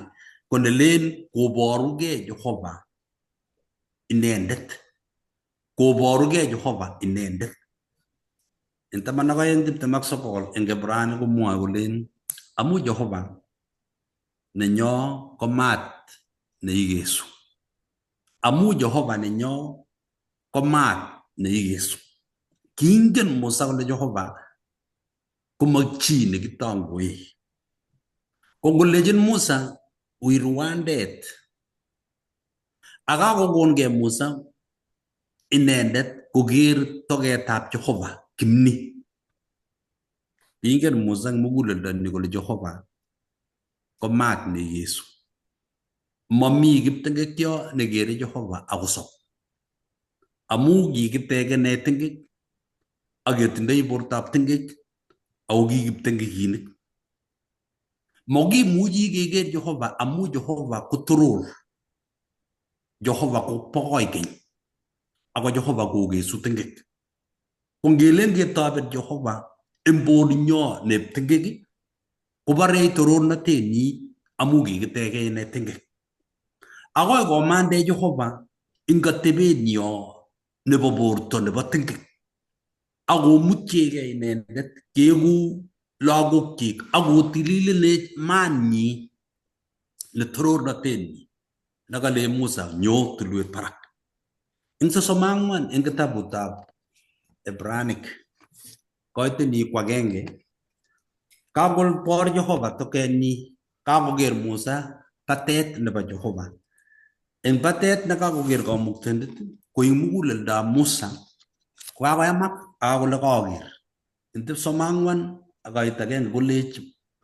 ko nelen koborugei Jehova inendet. Koborugei Jehova inendet. En 12:29 eng Ibranic komwoe kolen amu Jehova nenyo ko maat neikesu. Amu Jehova nenyo ko maat neikesu. Kingen Musa kole Jehova koma chi nekitangoe. Ko ngolechin Musa wi rwandet ak kakokonkei Musa inendet koker toketab Jehova kimni. Kingen Musa eng muguleldonyi kole Jehova ko maat neikesu. Mami kiptengekyo nekere Jehova akosob. Amu kikitekene tingek ak ketindoi bortab tingek ako ki kiptengekinik. Mokimuchi keker Jehova amu Jehova ko toror. Jehova ko bokoi keny. Ako Jehova kokesu tingek. Ko ngelen ketoben Jehova eng bornyo neb tingek koborech torornatenyi amu kikiteke ine tingek. Akoi komande Jehova eng atebetnyo nebo borto nebo tingek. Akomutchekei inendet keku lagokchik akotililenech manyi ne torornatenyi nekale Musa nyo tulwet barak. Eng 34 eng kitabutab Ibranic koiteni ko agenge kakobor Jehova tokenyi kakoker Musa batet nebo Jehova. Eng batet nekakoker kamuktaindet ko eng muguleldab Musa kokakoyamak akole kaker. Eng 34 ak kait agenge kolech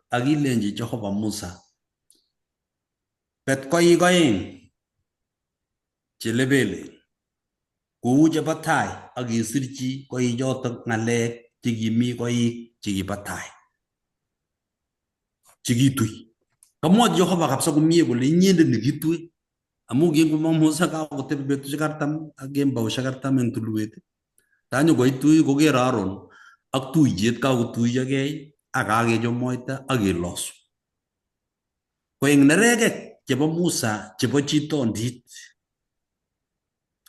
akilenji Jehova Musa bet koik oeng chelepelen kou chebo tai ak isirchi koichotok ng'alek chekimi koik chekibo tai chekitui. Kamwochi Jehova kabisa komie kole inyendet nekitui amu kingomong Musa kakotebi betusiek 40 ak kembousiek 40 eng tulwet tanyo koitui koker Aaron ak tuiyet kakotuiyokei ak kakechop moita ak kelosu. Ko eng nerekek chebo Musa chebo chitondit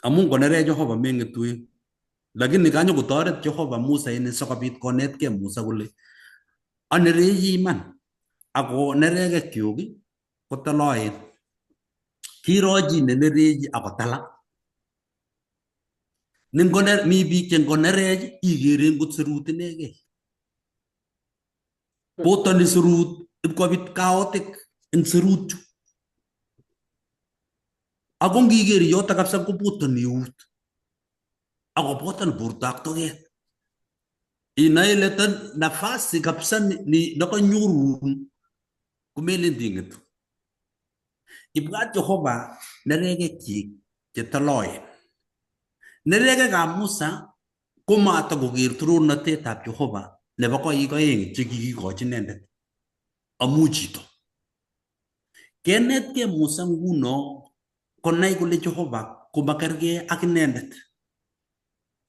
amu ngonerech Jehova meng'etu lakini kanyo kotoret Jehova Musa ini sikobit konetkei Musa kole anerechi iman ako nerekekyuk kotoloen. Kiro chi nenerechi akotala. Ningoner mi biik che ngonerech ikere ngot serut inegei. Botoni serut ipkobit kaotik eng serut chu. Ako ngiker yoto kabisa kobotoni eut. Akobotan borto ak toket. Inoe ile tan nafasi kabisa ni nekanyorun komelen ting'etu. Ibwat Jehova nerekekyik chetoloen. Nerekekab Musa komatakoker torornatetab Jehova nebo koik oeng chekikikochi inendet amu chito. Kenetkei Musa nguno konai kole Jehova komakerkei ak inendet.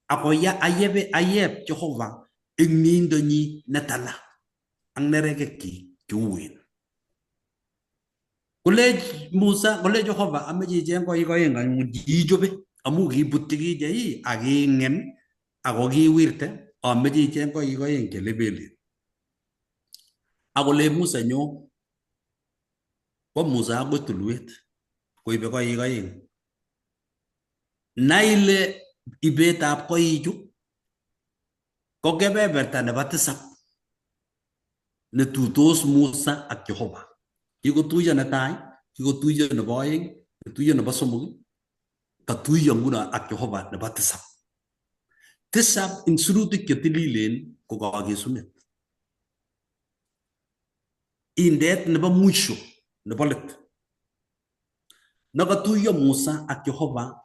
Ako ayebe ayeb Jehova eng miindonyi netala ak nerekekyik cheuen. Kole Musa, kole Jehova ameche icheng koik oeng anyun chiichobe amu kibut chekiche ii ak king'em Ako kiwirte ameche icheng koik oeng che lebelen. Akole Musa nyo, kwo Musa akoi tulwet koibe koik oeng. Nai ile ibetab koichu ko kebeberta nebo tisap netuitos Musa ak Jehova. Kikotuiyo netai, kikotuiyo nebo oeng, kituiyo nebo somok, katuiyo nguno ak Jehova nebo tisap. Tisap eng sirutik chetililen ko kakesunet. Indeet nebo mwisho nebo let. Nekatuiyo Musa ak Jehova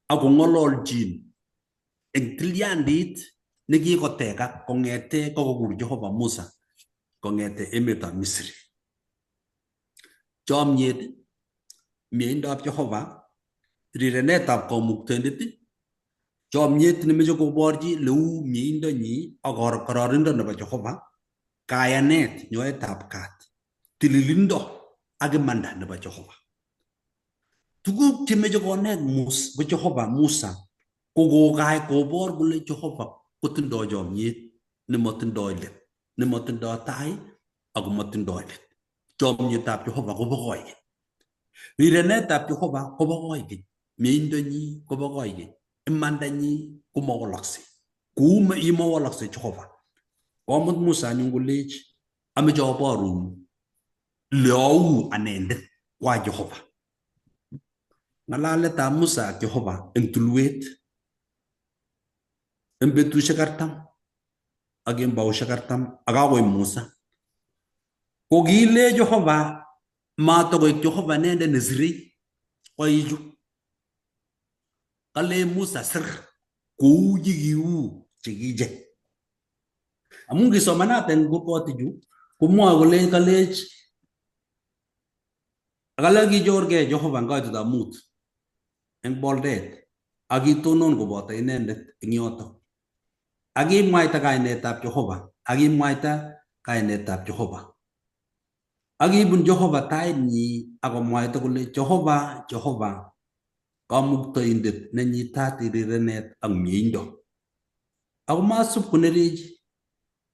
akong'ololjin eng tilyandit nekikotekak kong'ete kokokur Jehova Musa kong'ete emetab Misri. Chomyet, mieindab Jehova, rirenetab kamuktaindet, chomyet nemeche koborchi leu mieindonyi ak kororonindo nebo Jehova, kayanet, nyoetab kat, tililindo ak imanda nebo Jehova. Tuguk chemeche konet Musa, ko Jehova Musa ko kokai kobor kole Jehova kotindoi chomyet nemotindoi let, nemotindoi tai ako motindoi let. Chomyetab Jehova kobo koikeny. Rirenetab Jehova kobo koikeny. Mieindonyi kobo koikeny. Imandanyi komawalaksei. Kou yemawalaksei Jehova. Komut Musa anyun kolech ameche aborun le au anendet kwa Jehova. Ng'alaletab Musa ak Jehova eng tulwet eng betusiek 40 ak kembousiek 40 ak kakoib Musa. Ko kile Jehova matokoek Jehova inendet nesirei koichu. Kale Musa sir kou yekiu chekiche. Amun kisomanat en kopotichu komwoe kole kalech kale kichorkei Jehova eng koitetab mut eng boldet ak kitonon koboto inendet eng yotok. Ak kimwaita kainetab Jehova, ak kimwaita kainetab Jehova. Ak kibun Jehova tainyi ak komwaita kole Jehova, Jehova, kamuktaindet nenyitat rirenet ak mieindo. Ako masub konerechi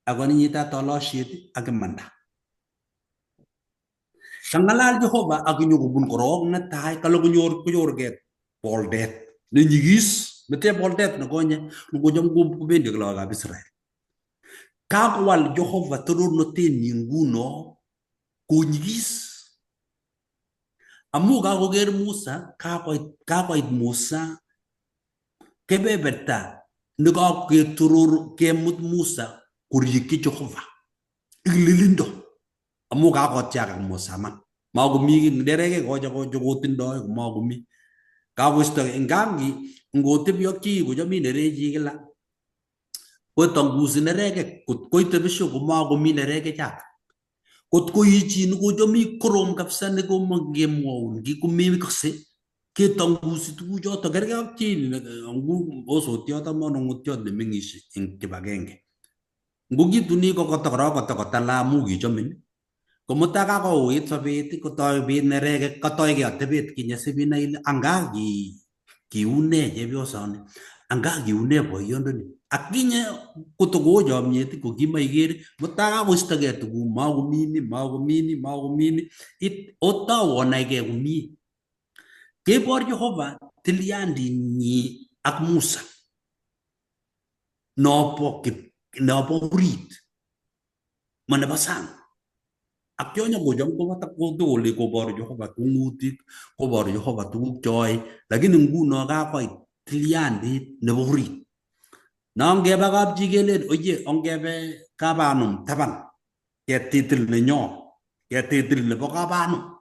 ako nenyitat tolosiet ak imanda. Kang'alal Jehova ak kinyokobun korok netai kale konyor konyorkei boldet nenyigis mete boldet nekonye nekocham kobendi ak lagokab Israel. Kakowal Jehova torornotenyi nguno konyigis. Amu kakoker Musa, kakoit Musa kebeberta nekaketoror kemut Musa korikyi Jehova ing lilindo. Amu kakotiakak Musa man. Makomi nerekek koche chekotindoi komakomi. Kakoisto ngap ngotebi ak chi kocham inerechi kila kotangusi nerekek kot koite besho komakomi nerekek choto. Kot ko i chi nekocham korom kabisa nekomakemwoun kiy komekose ketangusi tuguchoto kerkei ak chi ngu osotiot ak manong'otiot nemeng'ishe eng kibagenge. Ngokituni kokoto korok kotokotala amu kichomin ko mutai kakouit sobet kotoi bit nerekek kotoige atebet kinye sibinai ile anga kiune chepyosoni anga kiune boyondoni ak kinye kotokoo chomyet ko kimaiker mutai kakoistogei tuguk makomini makomini makomini otou onaigei komie. Kebor Jehova tilyandinyi ak Musa nobo nobo orit ma nebo sang. Ak chonyo kocham kole koboru Jehova kung'utik, koboru Jehova tuguk choe, lakini nguno kakoit tilyandit nebo orit. No ngebe kapchi kelen oye ongebe kapanum taban ketitil nenyo, ketitil nebo kapanum.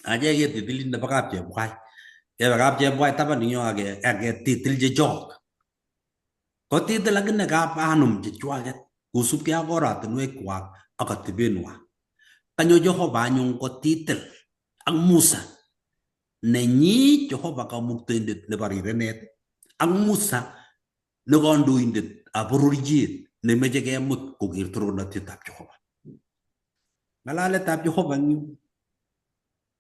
Achek ketitili nebo kapchepwai. Kebe kapchepwai taban eng yo ak ketitil chechok. Kotitil akine kapanum chechwaket kosubkei ak oratinwek kwak ak atebenwa. Kanyo Jehova anyun kotitil ak Musa nenyi Jehova kamuktaindet nebo rirenet ak Musa ne kandoindet ab bororiet nemeche kemut koker torornatetab Jehova. Ng'alaletab Jehova eng yu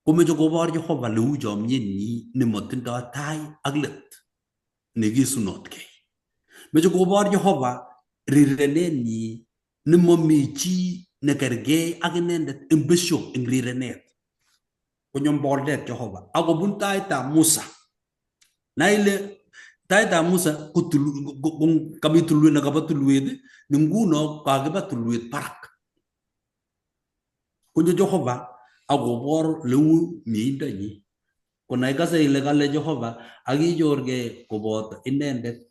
komeche kobor Jehova leu chomyenyi nemotindoi tai ak let nekisunotkei. Meche kobor Jehova rirenenyi nemomi chi nekergei ak inendet eng besio eng rirenet. Konyo mboldet Jehova akobun taitab Musa. Nai ile taitab Musa ko kami tulwet nekaba tulwet ni nguno kakiba tulwet barak. Konyo Jehova akobor leu mieindanyi. Konai kase ile kale Jehova akichorgei koboto inendet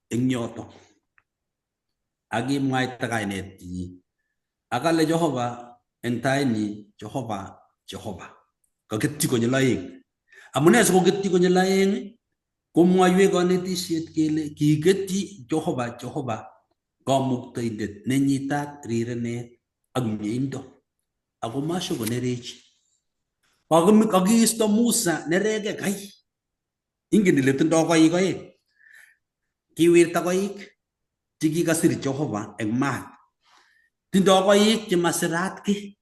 eng yotok. Akimwaita kainetnyi. Akale Jehova eng tainyi, Jehova, Jehova. Kaketyi konyil aeng. Amune sikoketyi konyil aeng komwoiwech konetisiet kele kiketyi Jehova, Jehova kamuktaindet nenyitat rirenet ak mieindo ako mashokonerechi. Kakiisto Musa neregek kai. Ingen ile tindoi koik oeng. Kiwirta koik chekikasir Jehova eng maat. Tindoi koik chemasirat ki.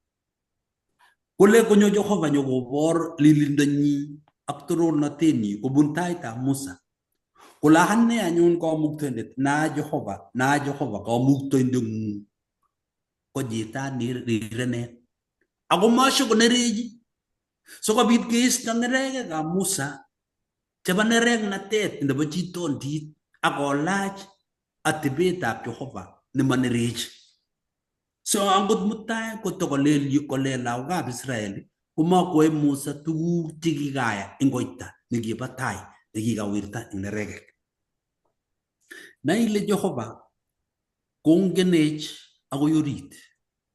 Kole konyo Jehova nyokobor lilindonyi ak torornatenyi kobun taitab Musa. Kole ane anyun kamuktaindet na Jehova, na Jehova kamuktaindeng'ung ko chitab rirenet. Ako mashokonerechi. Sikobit keisto neregekab Musa chebo neregnatet nebo chitondit ak kolach atebetab Jehova nemonerechi. So angot mutai kotokolel kolel lagokab Israel komakoe Musa tuguk chekikaya eng koita nekibo tai nekikawirta eng neregek. Nai ile Jehova kongenech akoi orit.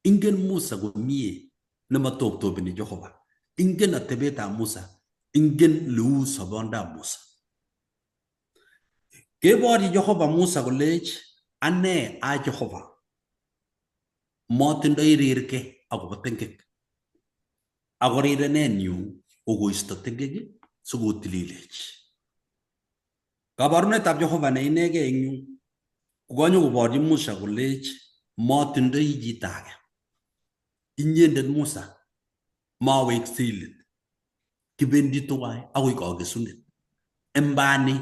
Ingen Musa komie nematoptopeni Jehova. Ingen atebetab Musa. Ingen leu sobondab Musa. Keborchi Jehova Musa kolech ane a Jehova. Motindoi rirke akobo tengek. Ako rirenenyu kokoisto tengek sikotililech. Kabarunetab Jehova ne inegei eng yu kokanyo koborchi Musa kolech motindoi chito age. Inyendet Musa maweksei let. Kibendi tuwai akoi kakesunet. Imbani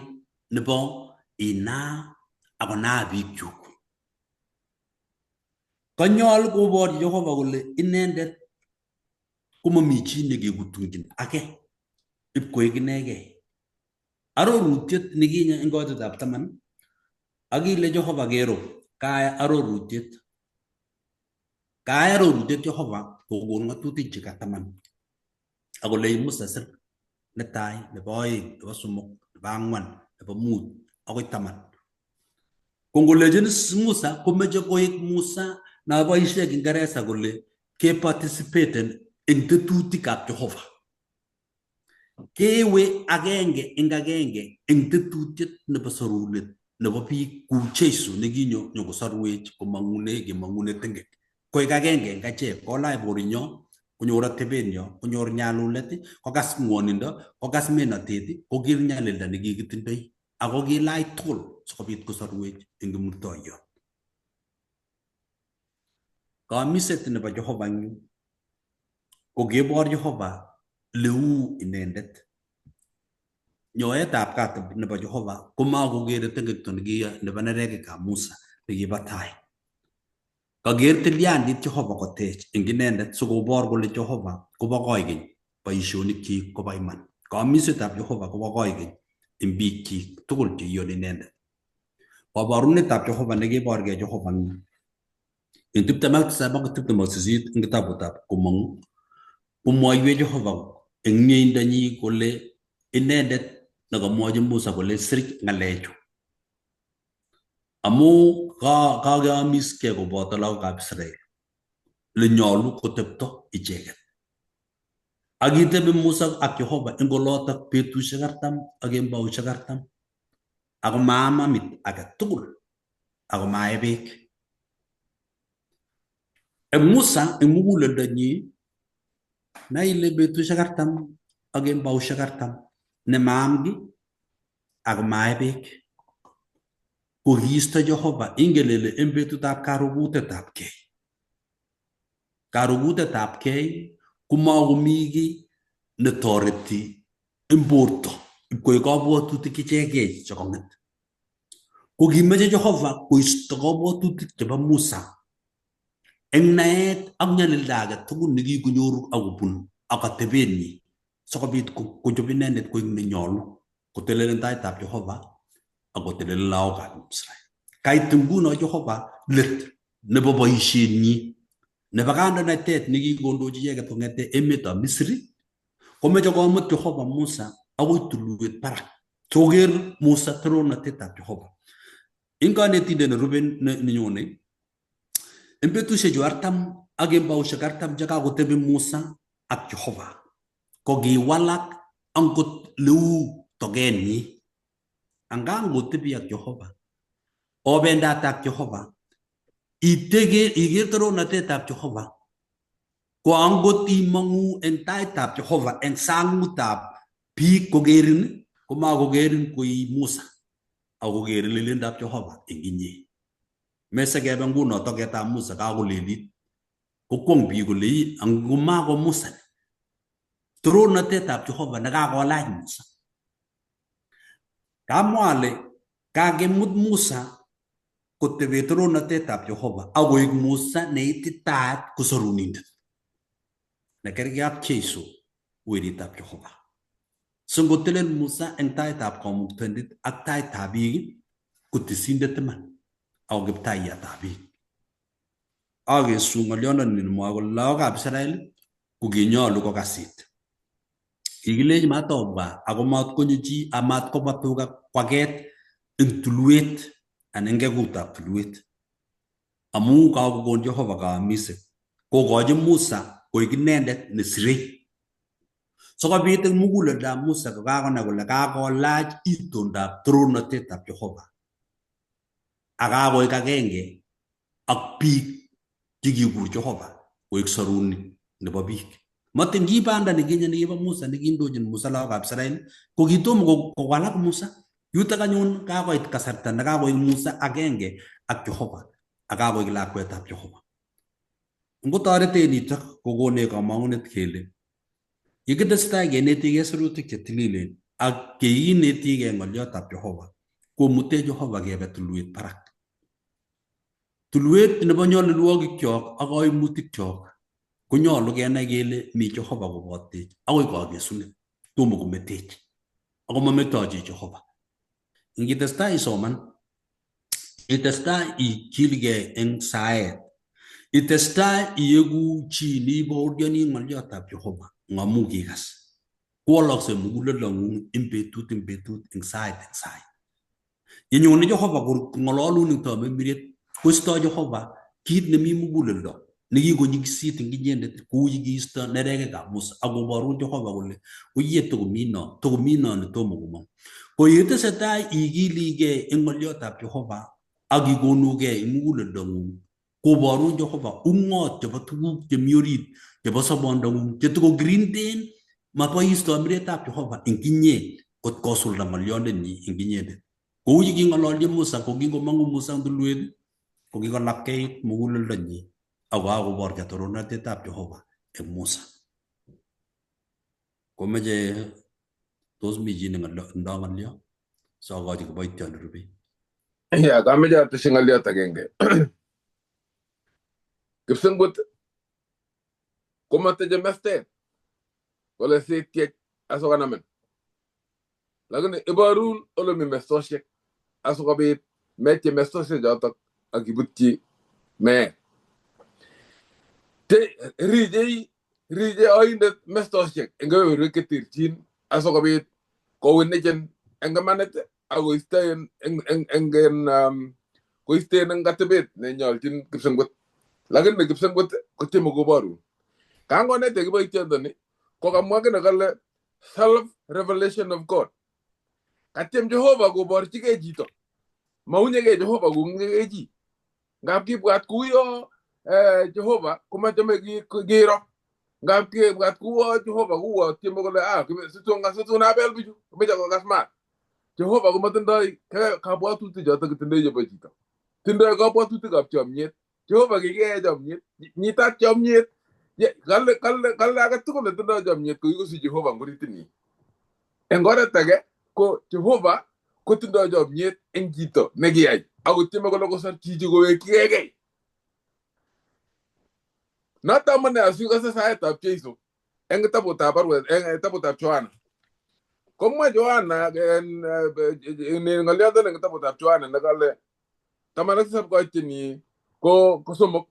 nebo inaa akonaa biikchuk. Kanyol koborchi Jehova kole inendet komomi chi nekekutungchin age ipkoek inegei. Arorutiet nekinye eng koitetab taman ak ile Jehova kero kaya arorutiet. Kaya arorutiet Jehova kokon ng'atutik cheka taman. Akolei Musa sir netai, nebo oeng, nebo somok, nebo ang'wan, nebo mut, akoi taman. Ko ngolechin Musa komeche koek Musa naboisie Kiingereza kole keparticipaten eng tetutikab Jehova. Kewe agenge eng agenge eng tetutiet nebo sorunet nebo biik kou Jesu nekinyo nyokosorwech komang'une kemang'une tengek. Koek agenge eng achek, kolach borinyo, konyor atebenyo, konyor nyalulet, kokas ng'wonindo, kokas menotet, koker nyalilda nekikitindoi. Ako kilach tugul sikobit kosorwech eng kimurtoiyot. Kamiset nebo Jehova eng yu ko kebor Jehova leu inendet. Nyoetab kat nebo Jehova komakokere tengekto nekiyo nebo neregekab Musa nekibo tai. Kaker tilyandit Jehova kotech eng inendet sikobor kole Jehova kobo koikeny, boisionikchik kobo iman. Kamisetab Jehova kobo koikeny eng biikchik tugul cheiyoni inendet. Kaborunetab Jehova nekeborgei Jehova eng eng 27 akoi 28 eng kitabutab Komong'u komwoiwech Jehova eng mieindonyi kole inendet nekamwochi Musa kole sir ng'alechu. Amu kakeamiskei koboto lagokab Israel le nyolu kotepto icheket. Ak kitebi Musa ak Jehova eng olotok betusiek 40 ak kembousiek 40 ako maam amit age tugul ako mae beek. Eng Musa eng muguleldonyi nai ile betusiek 40 ak kembousiek 40 nemaam ki ako mae beek. Ko kiisto Jehova ingen ile eng betutab karugutetab kei. Karugutetab kei komakomi kiy netoreti eng borto ipkoek kabwatutik ichegei chekong'et. Ko kimeche Jehova koisto kabwatutik chebo Musa eng naet ak nyalilda age tugul nekikonyoru akobun ak atebenyi sikobit kochob inendet koik nenyolu kotelel en taitab Jehova ak kotelel lagokab Israel. Kait nguno Jehova let nebo boisienyi nebo kandoinatet nekikondochi icheket kong'ete emetab Misri komeche komut Jehova Musa akoi tulwet barak sikoker Musa torornatetab Jehova. Eng konetindet nerube nenyone eng betusiechu 40 ak kembousiek 40 chekakotebi Musa ak Jehova ko kiwalak angot leu tokenyi. Anga ngotebi ak Jehova obendat ak Jehova iker torornatetab Jehova ko angot imong'u eng taitab Jehova eng sangutab biik kokerin komakokerin koi Musa akokerin lelindab Jehova eng inye. Mese kebe nguno toketab Musa kakolelit kokwong biik kole ii angomako Musa torornatetab Jehova nekakolach Musa. Kamwa ale kakimut Musa kotebe torornatetab Jehova akoik Musa neititaat kosorunindet nekerkei ak Jesu weritab Jehova. Singotelel Musa eng taitab kamuktaindet ak taitab biik kotisindet iman ako kiptaiyatab biik. Akesu ng'olyondoni nemwoe kole lagokab Israel ko kinyolu kokasit. Kikilenji matobwa ako matkonyo chi amat kobwa tuga kwaket eng tulwet anan eng kekutab tulwet. Amu kakokon Jehova kaamisik kokochi Musa koik inendet nesirei. Sikobit eng muguleldab Musa kokakonai kole kakolach itondab torornatetab Jehova ak kakoik agenge ak biik chekikur Jehova koik sorunik nebo biik. Matin ki banda nekinye nekibo Musa nekindochin Musa lagokab Israel ko kitomo kowalak Musa. Yutok anyun kakoit kasarta nekakoik Musa agenge ak Jehova ak kakoik lakwetab Jehova. Ngotoretech nitok kokonech kamang'unet kele yekitesetai kenetikei sirutik chetililen ak keinetikei ng'oliotab Jehova komutech Jehova kebe tulwet barak. Tulwet nebo nyolilwokikyok ak kaimutikyok konyolu kenai kele mi Jehova kobotech akoi kakesunet tomo kometech ako mametochech Jehova. Ingitestai isoman itestai ikilgei eng saet itestai ieku chi neibaorioni ng'oliotab Jehova ngamu kikas kowalakse muguleldong'ung eng betut eng betut eng sait eng sait. Yenyone Jehova kong'ololun eng tamirmiriet koistoi Jehova kit nemi muguleldo nekikonyikisit eng inyendet kou yekiisto nerekekab Musa akoborun Jehova kole oye tokomi no tokomi no netomo komong. Ko yetesetai ikiligei eng ng'oliotab Jehova ak ikonugei eng muguleldong'ung koborun Jehova ung'ot chebo tuguk chemi orit chebo sobondong'ung chetokokirinden mabois tomiretab Jehova eng inye kot kosulda ng'olyondenyi eng inyendet. Kou yeking'ololchi Musa ko kingomong'u Musa eng tulwet ko kikolapkeit muguleldonyi ako kakoborgei torornatetab Jehova eng Musa. Komeche tos mi chi nendoi ng'olyo sokochi kiboitiot nerubei. Ya, kameche atesyi ng'olyot agenge. Kipsengwet komateche mestet kole sitiech asikanamin. Lakini iborun olemi mestosiek asikobit metye mestosiek chotok ak ibutyi meet. Riche oindet mestosiek eng kebeberwek cheterchin asikobit kowinechen eng imanit ak koisten eng atebet nenyolchin kipsengwet. Lakini kipsengwet kotieme koborun. Kangonete kiboitiondoni ko kamwa kiy nekale self revelation of God. Katiem Jehova koborchigei chito. Maunyegei Jehova kounyegei chi. Ngap kibwat kuyo Jehova komachome kiro. Ngap kibwat kuo Jehova kuo tieme kole situn abel bichu komeche kokas maat. Jehova komatindoi kabwatutik chotok kitindoi chebo chito. Tindoi kabwatutikab chomyet. Jehova kikeyai chomyet. Nyitat chomyet. Kale age tugul netindoi chomyet ko kikosich Jehova eng oritinyi. Eng oret age ko Jehova kotindoi chomyet eng chito nekiyai akotieme kole kosor chichi kowekyigei. Noto amune asikose saetab Jeiso eng kitabutab baruet eng kitabutab Yohana. Komwa Yohana en ng'olyondo eng kitabutab Yohana nekale 17 koitini ko 3.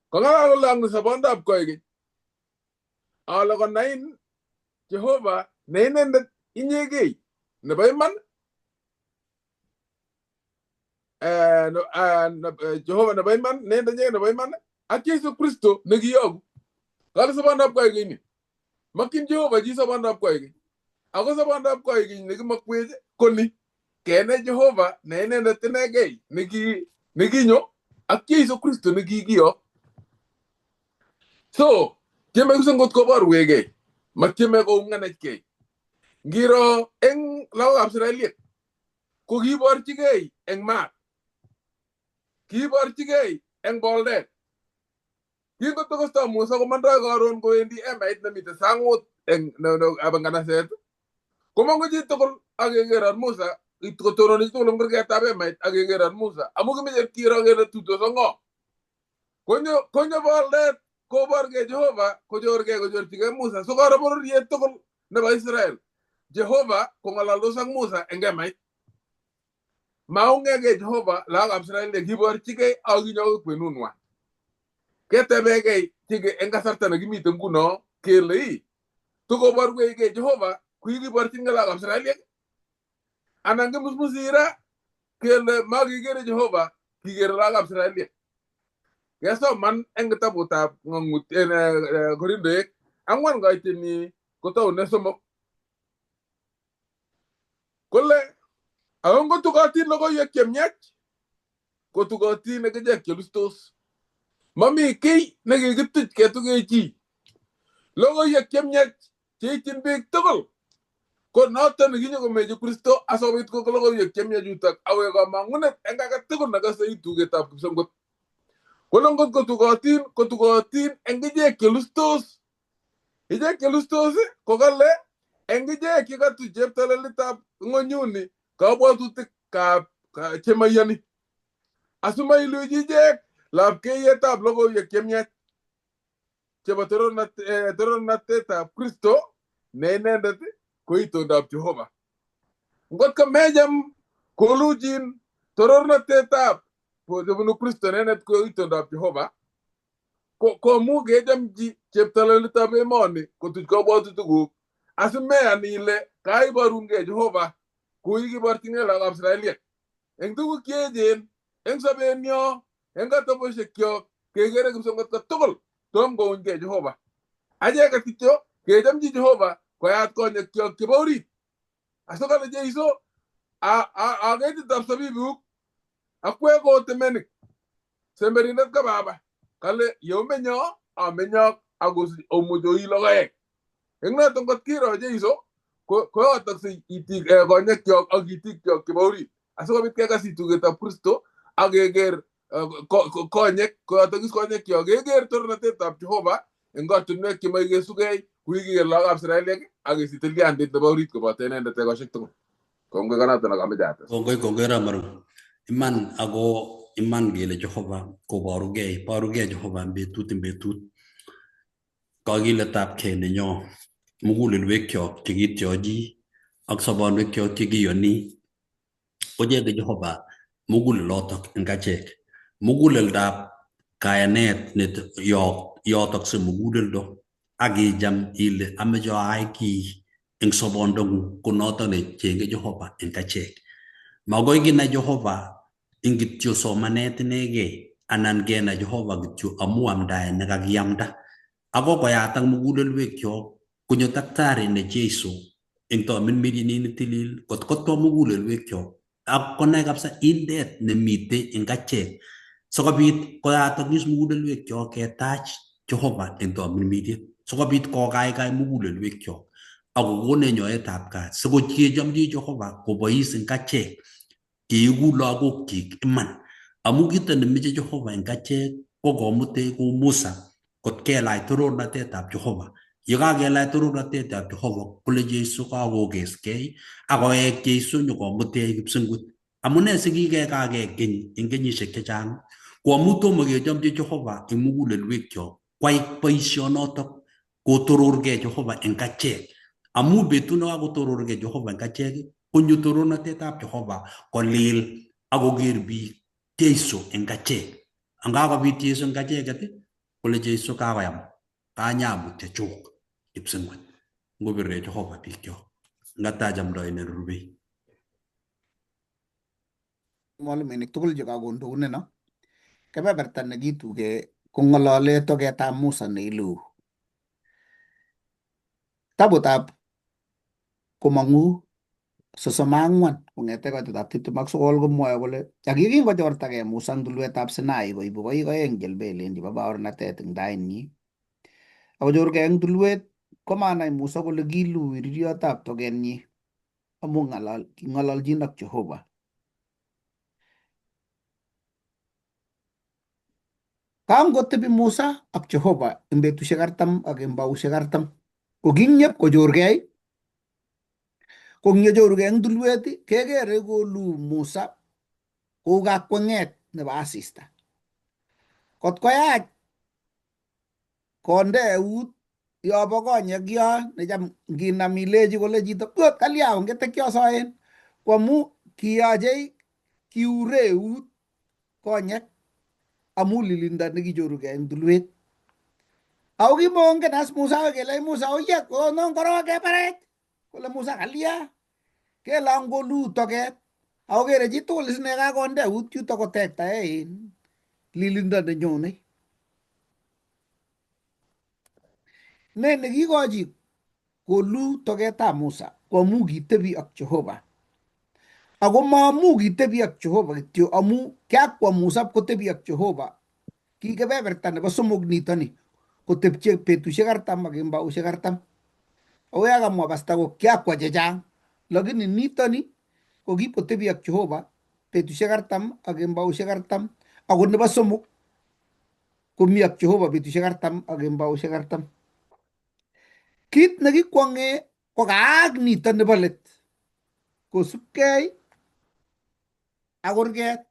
Kong'alal kole ang sobondab koikeny ale konain Jehova ne inendet inyegei nebo iman, Jehova nebo iman, inendet inyegei nebo iman ak Jesu Kristo nekiyoku. Kale sobondab koikeny ni. Mokyin Jehova chi sobondab koikeny. Ako sobondab koikeny nekimokwech ko ni kenai Jehova ne inendet inegei nekinyo ak Jesu Kristo nekikiyok. So, tieme kipsongot koborwekei, matieme kounganechkei. Ngiro eng lagokab Israeliek ko kiborchigei eng maat, kiborchigei eng boldet. Kingotokosto Musa komondoi karon kowendi emait nemite sangut eng nganaset, komongu chitugul ak kekerot Musa, kotononi chitugul eng kurgetab emait ak kekerot Musa, amu kimeche kiro kele tuitos ak ng'o. Konyo boldet koborgei Jehova kochorgei kochorchigei Musa sikoro bororiet tugul nebo Israel. Jehova kong'alaldos ak Musa eng emait. Maung'egei Jehova lagokab Israel kiborchigei ak kinyo kwenunwa. Ketebegei eng kasarta nekimite nguno kele ii tokoborwechgei Jehova kukiborchin lagokab Israeliek anan kimusmusi ra kele makikere Jehova kikere lagokab Israeliek. Kesoman eng kitabutab Korindoek 4 koitini kotaune 3 kole ako ngotukotin logoiwek chemiach kotukotin akichek chelustos. Mami kiy nekikituch ketuge chi. Logoiwek chemiach cheityin biik tugul ko noton nekinyokomeche Kristo asikobit ko logoiwek chemiach chutok akoi komong'unet eng age tugul nekose tugetab kipsongot. Kole ngot kotukotin kotukotin eng ichek chelustos. Ichek chelustos ko kale eng ichek chekatuch cheptalelitab ng'onyuni kabwatutikab chemaiyoni asimailuchi ichek lapkeiyetab logoiwek chemiach chebo torornatetab Kristo ne inendet ko itondab Jehova. Ngot ko mecham koluchin torornatetab chebunu Kristo inendet ko itondab Jehova, komu kechamchi cheptalelitab emoni kotuch kabwatutikuk asimeyan ile kaiborungei Jehova kuikiborchingei lagokab Israeliek. Eng tuguk cheechen, eng sobenyo, eng katoboshekyok kekere kipsongot kotugul tom kounkei Jehova. Acheket kityo kechamchi Jehova koyat konyekyok chebo orit. Asikole Jeiso a ketitab sabibuk akwek kotemenik semberindet ko baba kale yeomenyo amenyok akomuch oi logoek. Eng noton ngot kiro Jeiso koyotoksei itik konyekyok ak itikyok chebo orit asikobit kekas tugetab Kristo ak keker konyek koyotokis konyekyok keker torornatetab Jehova eng ortinwek chemoikesugei kuikiker lagokab Israeliek ak kesich tilyandit nebo orit koboto inendet ekosiek tugul. Kongoi konoton akameche ates. Kongoi Ramaru. Iman ako iman kele Jehova koborugei, borugei Jehova betut en betut. Kakiletabkei nenyo, mugulelwekyok chekityochi ak sobonwekyok chekiyoni kochenge Jehova mugulelotok eng achek. Muguleldab kayanet ne yotokse muguleldo ak icham ile ameche aai kiy eng sobondong'ung ko notok nechenge Jehova eng achek. Makoi kinai Jehova eng kityo somanet inegei anan kenai Jehova kityo amu amdaet nekakiamda. Ako koyatak mugulelwekyok konyo daktari ne Jesu eng tamirmiriet netilil kot kotwa mugulelwekyok ak konai kabisa indet nemitei eng achek sikobit koyatokis mugulelwekyok ketach Jehova eng tamirmiriet sikobit kokaikai mugulelwekyok ak kokonech nyoetab kat sikokechomchi Jehova kobois eng achek keiku lagokyik iman. Amu kito nemeche Jehova eng achek ko komutech kou Musa kot kelach torornatetab Jehova. Yekakelach torornatetab Jehova kole Jesu kakokeskei akowek Jesu nyokomutech kipsengwet. Amune sikikekakei keny eng kenyisiek chechang ko amu tomo kechomchi Jehova eng mugulelwekyok kwai boisionotok kotororgei Jehova eng achek. Amu betut nekakotororgei Jehova eng achek konyo torornatetab Jehova kolil akoker biik Jesu eng achek. Angakobit Jesu eng acheket kole Jesu kakoyam kanyamut chechuk kipsengwet. Ngobirwech Jehova bikyok. Ngatachamdoi nerubei. Mwalimuinik tugul chekakondounen kebeberta nekituge kong'olole togetab Musa neiluu. Kitabutab Komong'u 34 kong'ete koitetab 29 komwoe kole ak yekingochortagei Musa eng tulwetab Sinai koibu koik oeng chelbelen chebo baornatet eng tainyi akochorgei eng tulwet komanai Musa kole kiluu iririotab togenyi amu king'ololjin ak Jehova. Kangotebi Musa ak Jehova eng betusiek 40 ak kembousiek 40 ko kingyep kochorgei ko ngechorugei eng tulwet kekere koluu Musa kou kakweng'et nebo asista. Kot koyach konde eut yobo konyek yo necham nginam ilechi kole chito "Ot kalya ongete kiosoen ko amu kiyochei kiure eut konyek amu lilindo nekichorugei eng tulwet. Ako kimongen as Musa kele Musa oye konon korok kebarech kole Musa kalya kele angolu toket ako kere chitugul isne kakonde eut yuto kotektae in lilindo nenyone. Ne nekikochi kolu togetab Musa ko amu kitebi ak Jehova. Ako maamu kitebi ak Jehova kityo amu kiakwa Musa kotebi ak Jehova. Ki kebeberta nebo somok nitoni kotepche betusiek 40 ak kembousiek 40. Ako ya kamwa pasta ko kiakwa chechang lakini nitoni ko kipotebi ak Jehova betusiek 40 ak kembousiek 40 ako nebo somok komi ak Jehova betusiek 40 ak kembousiek 40. Kit nekikwong'e ko kaak nito nebo let kosubkei ak kurget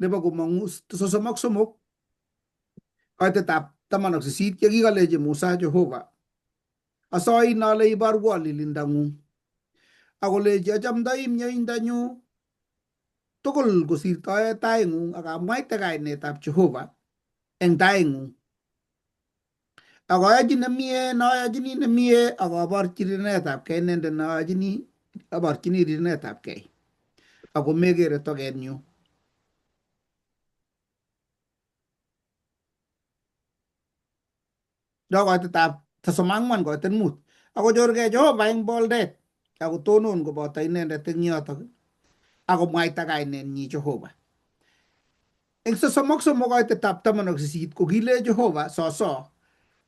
nebo Komong'u 33 koitetab 18 yekikolechi Musa Jehova asoin ale iborwo lilindang'ung akolechi achamdoi mieindonyu tugul kosirtoe taing'ung ak amwaite kainetab Jehova eng taing'ung. Ak ayochi nemie noyochini nemie ak aborchi rirenetab kei inendet noyochini aborchini rirenetab kei. Ako mekere togenyu. Yo koitetab 34 koitet 5. Akochorgei Jehova eng boldet akotonon koboto inendet eng yotok akomwaita kainenyi Jehova. Eng 33 koitetab 18 ko kile Jehova soso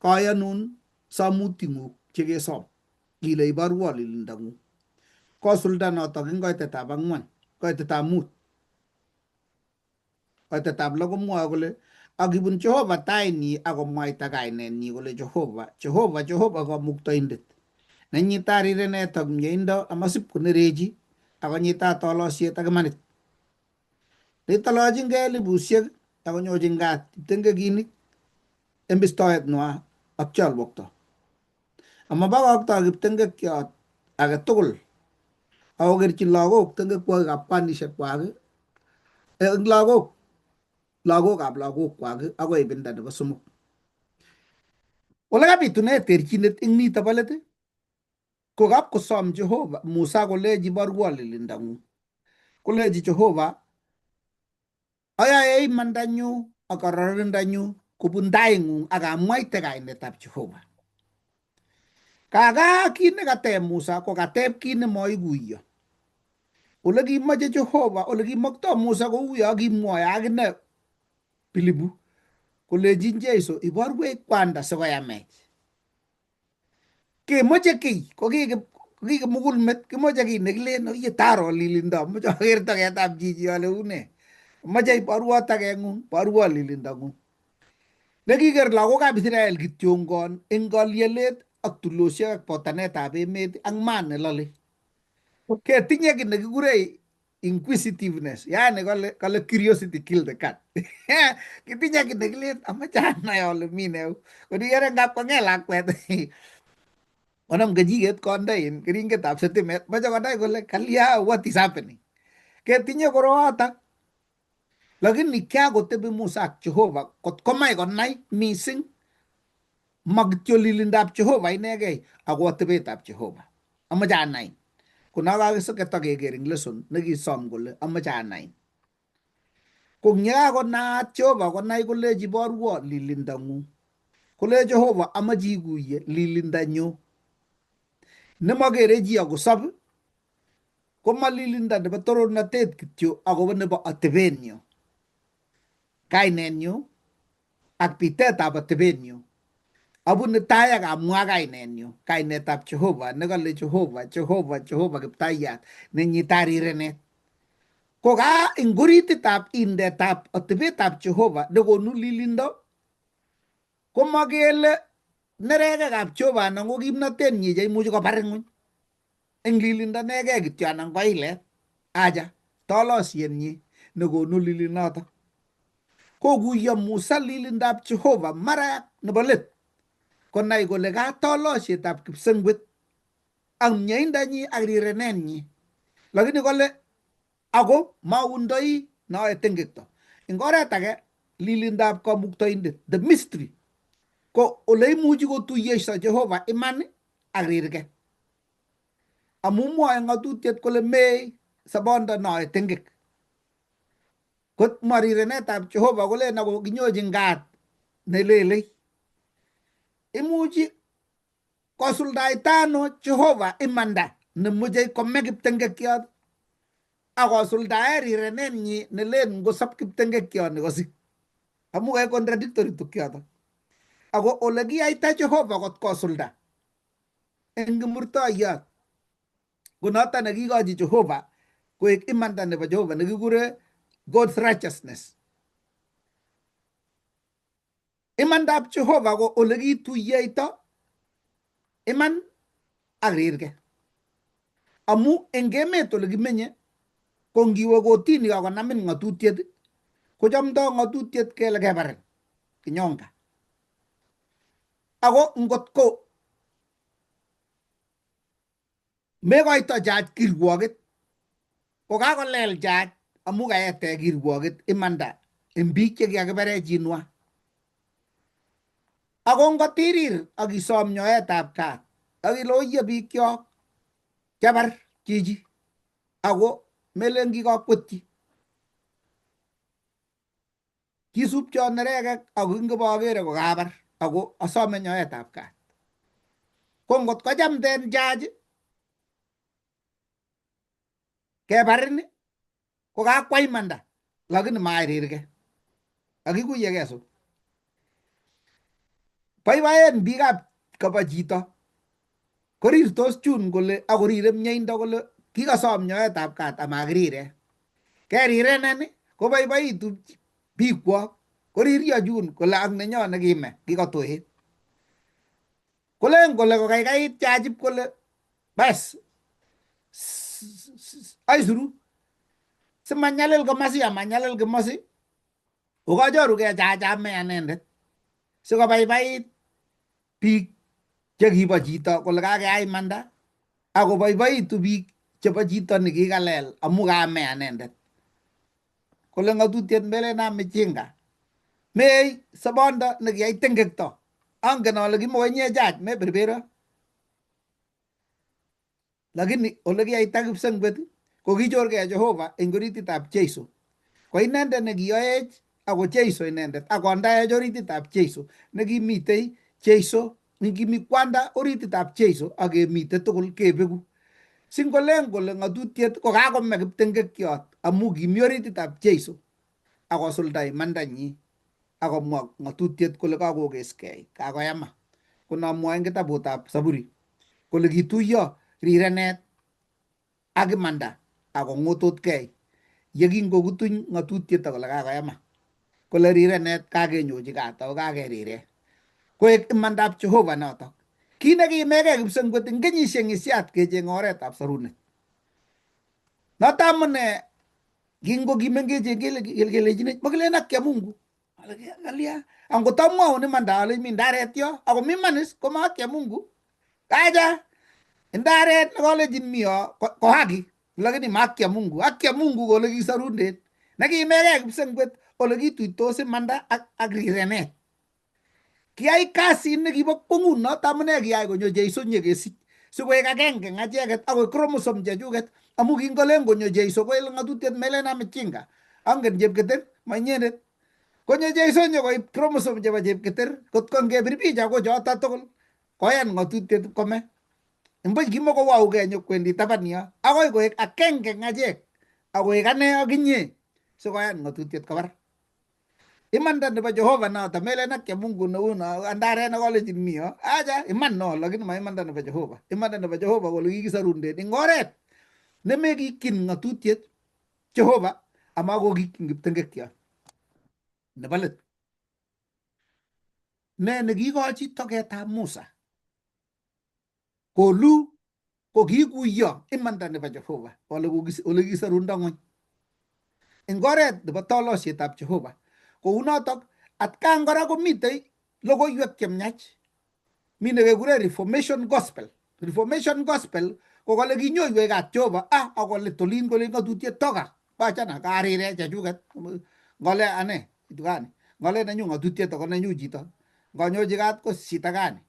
koyonun somutikng'uk chekesom kile iborwo lilindang'ung. Kosulda notok eng koitetab 4 koitetab 5. Koitetab 6 komwoe kole akibun Jehova tainyi akomwaita kainenyi kole Jehova, Jehova, Jehova kamuktaindet. Nenyitat rirenet ak mieindo amasip konerechi akonyitat tolosiet ak imanit. Neitolochinkei elipusiek akonyochin kat kiptengekinik eng bistoet nwa ak cholwokto. Amabokoktoi kiptengekyot age tugul akokerchin lagok tengekwokikab kwanisiek kwak eng lagok lagokab lagokwak akoi ibinda nebo somok. Ole kabitune terchinet eng nito bo let ko kapkosom Jehova Musa kolechi borwo lilindang'ung. Kolechi Jehova ayoe imandanyu ak kororonindonyu kobun taing'ung ak amwaite kainetab Jehova. Kaka kit nekateb Musa ko kateb kit nemoikuyo. Ole kimoche Jehova, ole kimokto Musa kou yo kimwoe akine Pilipu kolechin Jesu iborwech kwanda sikoyamech. Kemoche kiy ko kikimugulmet kimoche kiy nekilen oye taro lilindo moche aker toketab chichi ale une. Moche iborwo tokeng'ung, borwo lilindang'ung. Nekiker lagokab Israel kityongon eng kalyelet ak tulosiek ak botanetab emet ak maat nelolei. Ketinye kiy nekikure inquisitiveness, yani kale curiosity kill the cat. Kitinye kiy nekilen amache anai ale mi nee. Konikere ngap kong'et lakwet konam kejiket konde in keringetab sitimet, moche konai kole kalya what is happening. Ketinye korootok lakini kiakotebi Musa ak Jehova kot komai konai mising ma kityo lilindab Jehova inegei ako atebetab Jehova. Amache anai. Kono kakisoketokeker eng lesson nekisom kole amache anai. Ko ngekakonaat Jehova konai kolechi iborwo lilindang'ung. Kole Jehova amache ikuye lilindanyu. Nemokere chi akosob koma lilinda nebo torornatet kityo akobo nebo atebenyu. Kainenyu ak bitetab atebenyu. Abune tai ak amwa kainenyu, kainetab Jehova nekale Jehova, Jehova, Jehova Kiptayat nenyita rirenet. Ko ka eng orititab indetab atebetab Jehova nekonu lilindo komakele nerekekab Jehova anan ko kimnatenyi cheimuchi kobar ng'weny eng lilindo nekei kityo anan ko ilet. Acha, tolosienyi nekonu lilinoto. Kokuyo Musa lilindab Jehova mara nebo let konai kole katolosietab kipsengwet ak mieindonyi ak rirenenyi. Lakini kole ako maundoi noe tengekto. Eng oret age lilindab kamuktaindet the mystery ko ole imuchi kotuiyeso Jehova iman ak rirge. Amu mwoe ng'atutiet kole mei sobondo noe tengek. Kot mwa rirenetab Jehova kolen ako kinyochin kat nelelei. Imuchi kosuldaita ano Jehova imanda nemochei kome kiptengekiot akosuldae rirenenyi nelen ngosop kiptengekiot kosik. Amu kaek contradictory tukyoto. Ako ole kiyaita Jehova kot kosulda eng kimurtoiyot ko noto nekikochi Jehova koek imanda nebo Jehova nekikure God's righteousness. Imandab Jehova ko ole kituiyeito iman ak rirge. Amu eng emet ole kimenye ko ngiwe kotini akonamin ng'atutiet kochomdoi ng'atutiet kele kebarin kinyonga. Ako ngot ko mekoito judge kirwoket ko kakolel judge amu kaete kirwoket imanda eng biik chekikakibare chinwa. Ako ngotirir ak isom nyoetab kat ak ile oye biikyok kiabar chichi ako melen kikakwetyi. Kisupcho nerekek ako ingibokere ko kabar ako asome nyoetab kat. Ko ngot kochamden judge kebarin ko kakwai imanda lakini marirge. Kakikuyegee so. Boiboen biikab kobo chito. Korirtos chun kole akorire mieindo kole kikosom nyoetab kat amakirire. Kerirenen koboiboitu biikwok. Koriryo chun kole ak nenyo nekime kikotuit. Kolen kole kokaikait judge kole bas aisuru simanyalil komasi amanyalil komosi kokochorugei judge ame anendet sikobaibait biik chekibo chito kole kakeyai imanda akoboiboitu biik chebo chito nekikalel amu kame anendet. Kole ng'atutiet melen ame jinga. Mei sobondo nekiyai tengekto. Angen ale kimokonye judge meberbero. Lakini ole kiyaita kipsengwet ko kichorgei Jehova eng orititab Jeiso. Ko inendet nekiyoech ako Jeiso inendet akondaech orititab Jeiso nekimitei Jeiso nekimi kwanda orititab Jeiso ak kemite tugul kebeku. Singolen kole ng'atutiet ko kakome kiptengekiot amu kimi orititab Jeiso akosulda imandanyi akomwa ng'atutiet kole kakokeskei kakoyama. Konomwoe eng kitabutab Saburi kole kituiyo rirenet ak imanda akong'ututkei ye kingokutuny ng'atutiet kole kakoyama. Kole rirenet kakenyochi kat ako kakeriren. Koek imandab Jehova notok. Kit nekiimegei kipsengwet eng kenyisiek ng'isiat kecheng oretab sorunet. Noto amune kingo kimengechen kele kelechinech makilen haki ya Mungu. Ale kalya angot amwaun imanda ale mi ndaret yo ako mi imanis ko ma haki ya Mungu. Kaja ndaret nekolechin mi yo ko haki lakini ma haki ya Mungu. Haki ya Mungu ko ole kisorundet. Nekiimegei kipsengwet ole kituitos imanda ak rirenet. Kiyai kasit nekibo kwongut noto amune kiyai konyo Jeiso nyekesich sikoek agenge eng acheket akoek chromosome chechuket amu kingolen konyo Jeiso koel ng'atutiet melen amichinga angen Chepketer ma inyendet konyo Jeiso nyokoib chromosome chebo Chepketer kotko ngebir picha ko choto tugul koyan ng'atutiet kome mbuch kimokowauge nyokwendi taban yo akoi koek agenge eng achek akoek ane ak inye sikoyan ng'atutiet kobar imanda nebo Jehova noto melen haki ya Mungu neu no andare nekolechin mi yo acha iman no lakini ma imanda nebo Jehova. Imanda nebo Jehova ko olekikisorunden eng oret nemekikyin ng'atutiet Jehova ama kokikyin kiptengekyot. Nebo let ne nekikochi toketab Musa kolu ko kikuyo imanda nebo Jehova ole kisorundo ng'wony eng oret nebo tolosietab Jehova. Kounotok atkan kora komitei logoiwek chemiach. Mi nekekure Reformation Gospel. Reformation Gospel ko kole kinyoiwech kat Jehova akole tolin kole ng'atutiet toka wachana karire chechuket ngole ane kitu gani ngole nenyu ng'atutiet ako nenyu chito ngonyochi kat ko shida gani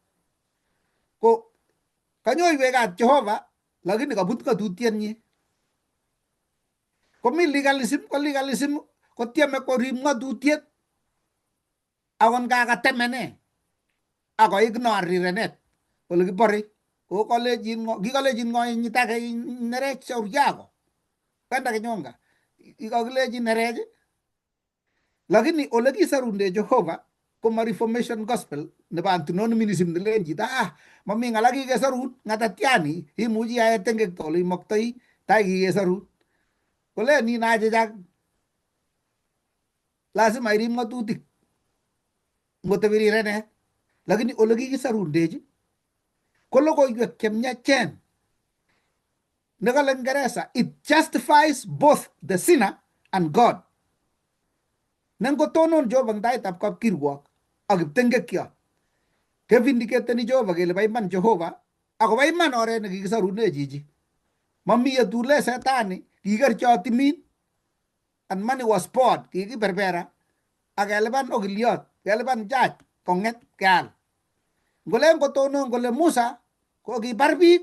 ko kanyoiwech kat Jehova lakini kabut ng'atutiet nyi. Komi legalism ko legalism kotieme korib ng'atutiet akon kakatemene ako ignore rirenet ole kibore ko kolechin ng'o kikolechin ng'o inyitake nerech shauri yako kwenda kinyonga ikokilechin nerech lakini ole kisorunde Jehova koma Reformation Gospel nebo antinomianism nelen chito mami ng'ala kikesorun ng'atatiani imuchi iyae tengekto ole imoktoi tai kikesorun kole nin achichak lazima irib ng'atutik ngotebi rirenet lakini ole kikisorundechi ko logoiwek chemiachen nekale Ngeresa it justifies both the sinner and God. Ne ngotonon Jehova eng taitab kapkirwok ak kiptengekyot kevindiketeni Jehova kele bo iman Jehova akobo iman oret nekikisorune chichi. Mami yetule setani kikerchot timin and money was poured kikiberbera ak kelipan okiliot kelipan judge kong'et keal. Ngolen kotonon kole Musa ko kibar biik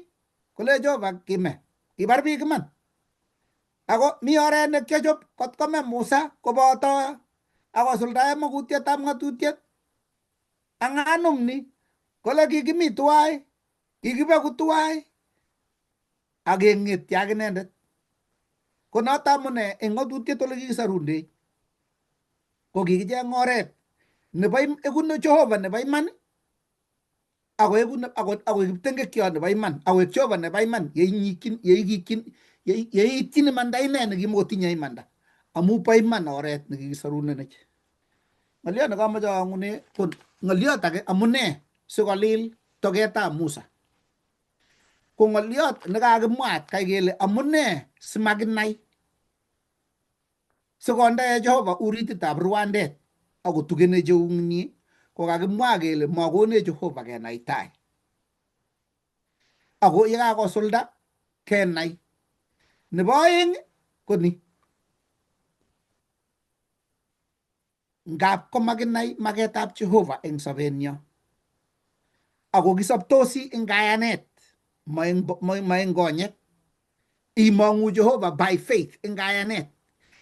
kole Jehova kime kibar biik iman. Ako mi oret nekiachop kot kome Musa koboto akosuldae makutietab ng'atutiet anganum ni kole kikimi tuwai kikibeku tuwai ak keng'etyi ak inendet. Ko noto amune eng ng'atutiet ole kikisorundech ko kikicheng oret nebo ekunu Jehova nebo iman ako ako kiptengekyot nebo iman akoek Jehova nebo iman yeinyikyin yeikikyin yeityin imanda ine nekimokotinye imanda amu bo iman oret nekikisorunenech. Ng'oliot nekomoche ang'une ko ng'oliot age amune sikolil toketab Musa. Ko ng'oliot nekakimwa atkai kele amune simakinai sikonde Jehova urititab rwandet akotugenech eunyi ko kakimwa kele makonech Jehova kenai tai. Ako yekakosulda kenai. Nebo oeng ko ni. Ngap komakinai maketab Jehova eng sobenyo. Ako kisobtosi eng kayanet ma eng konyek. Imong'u Jehova by faith eng kayanet.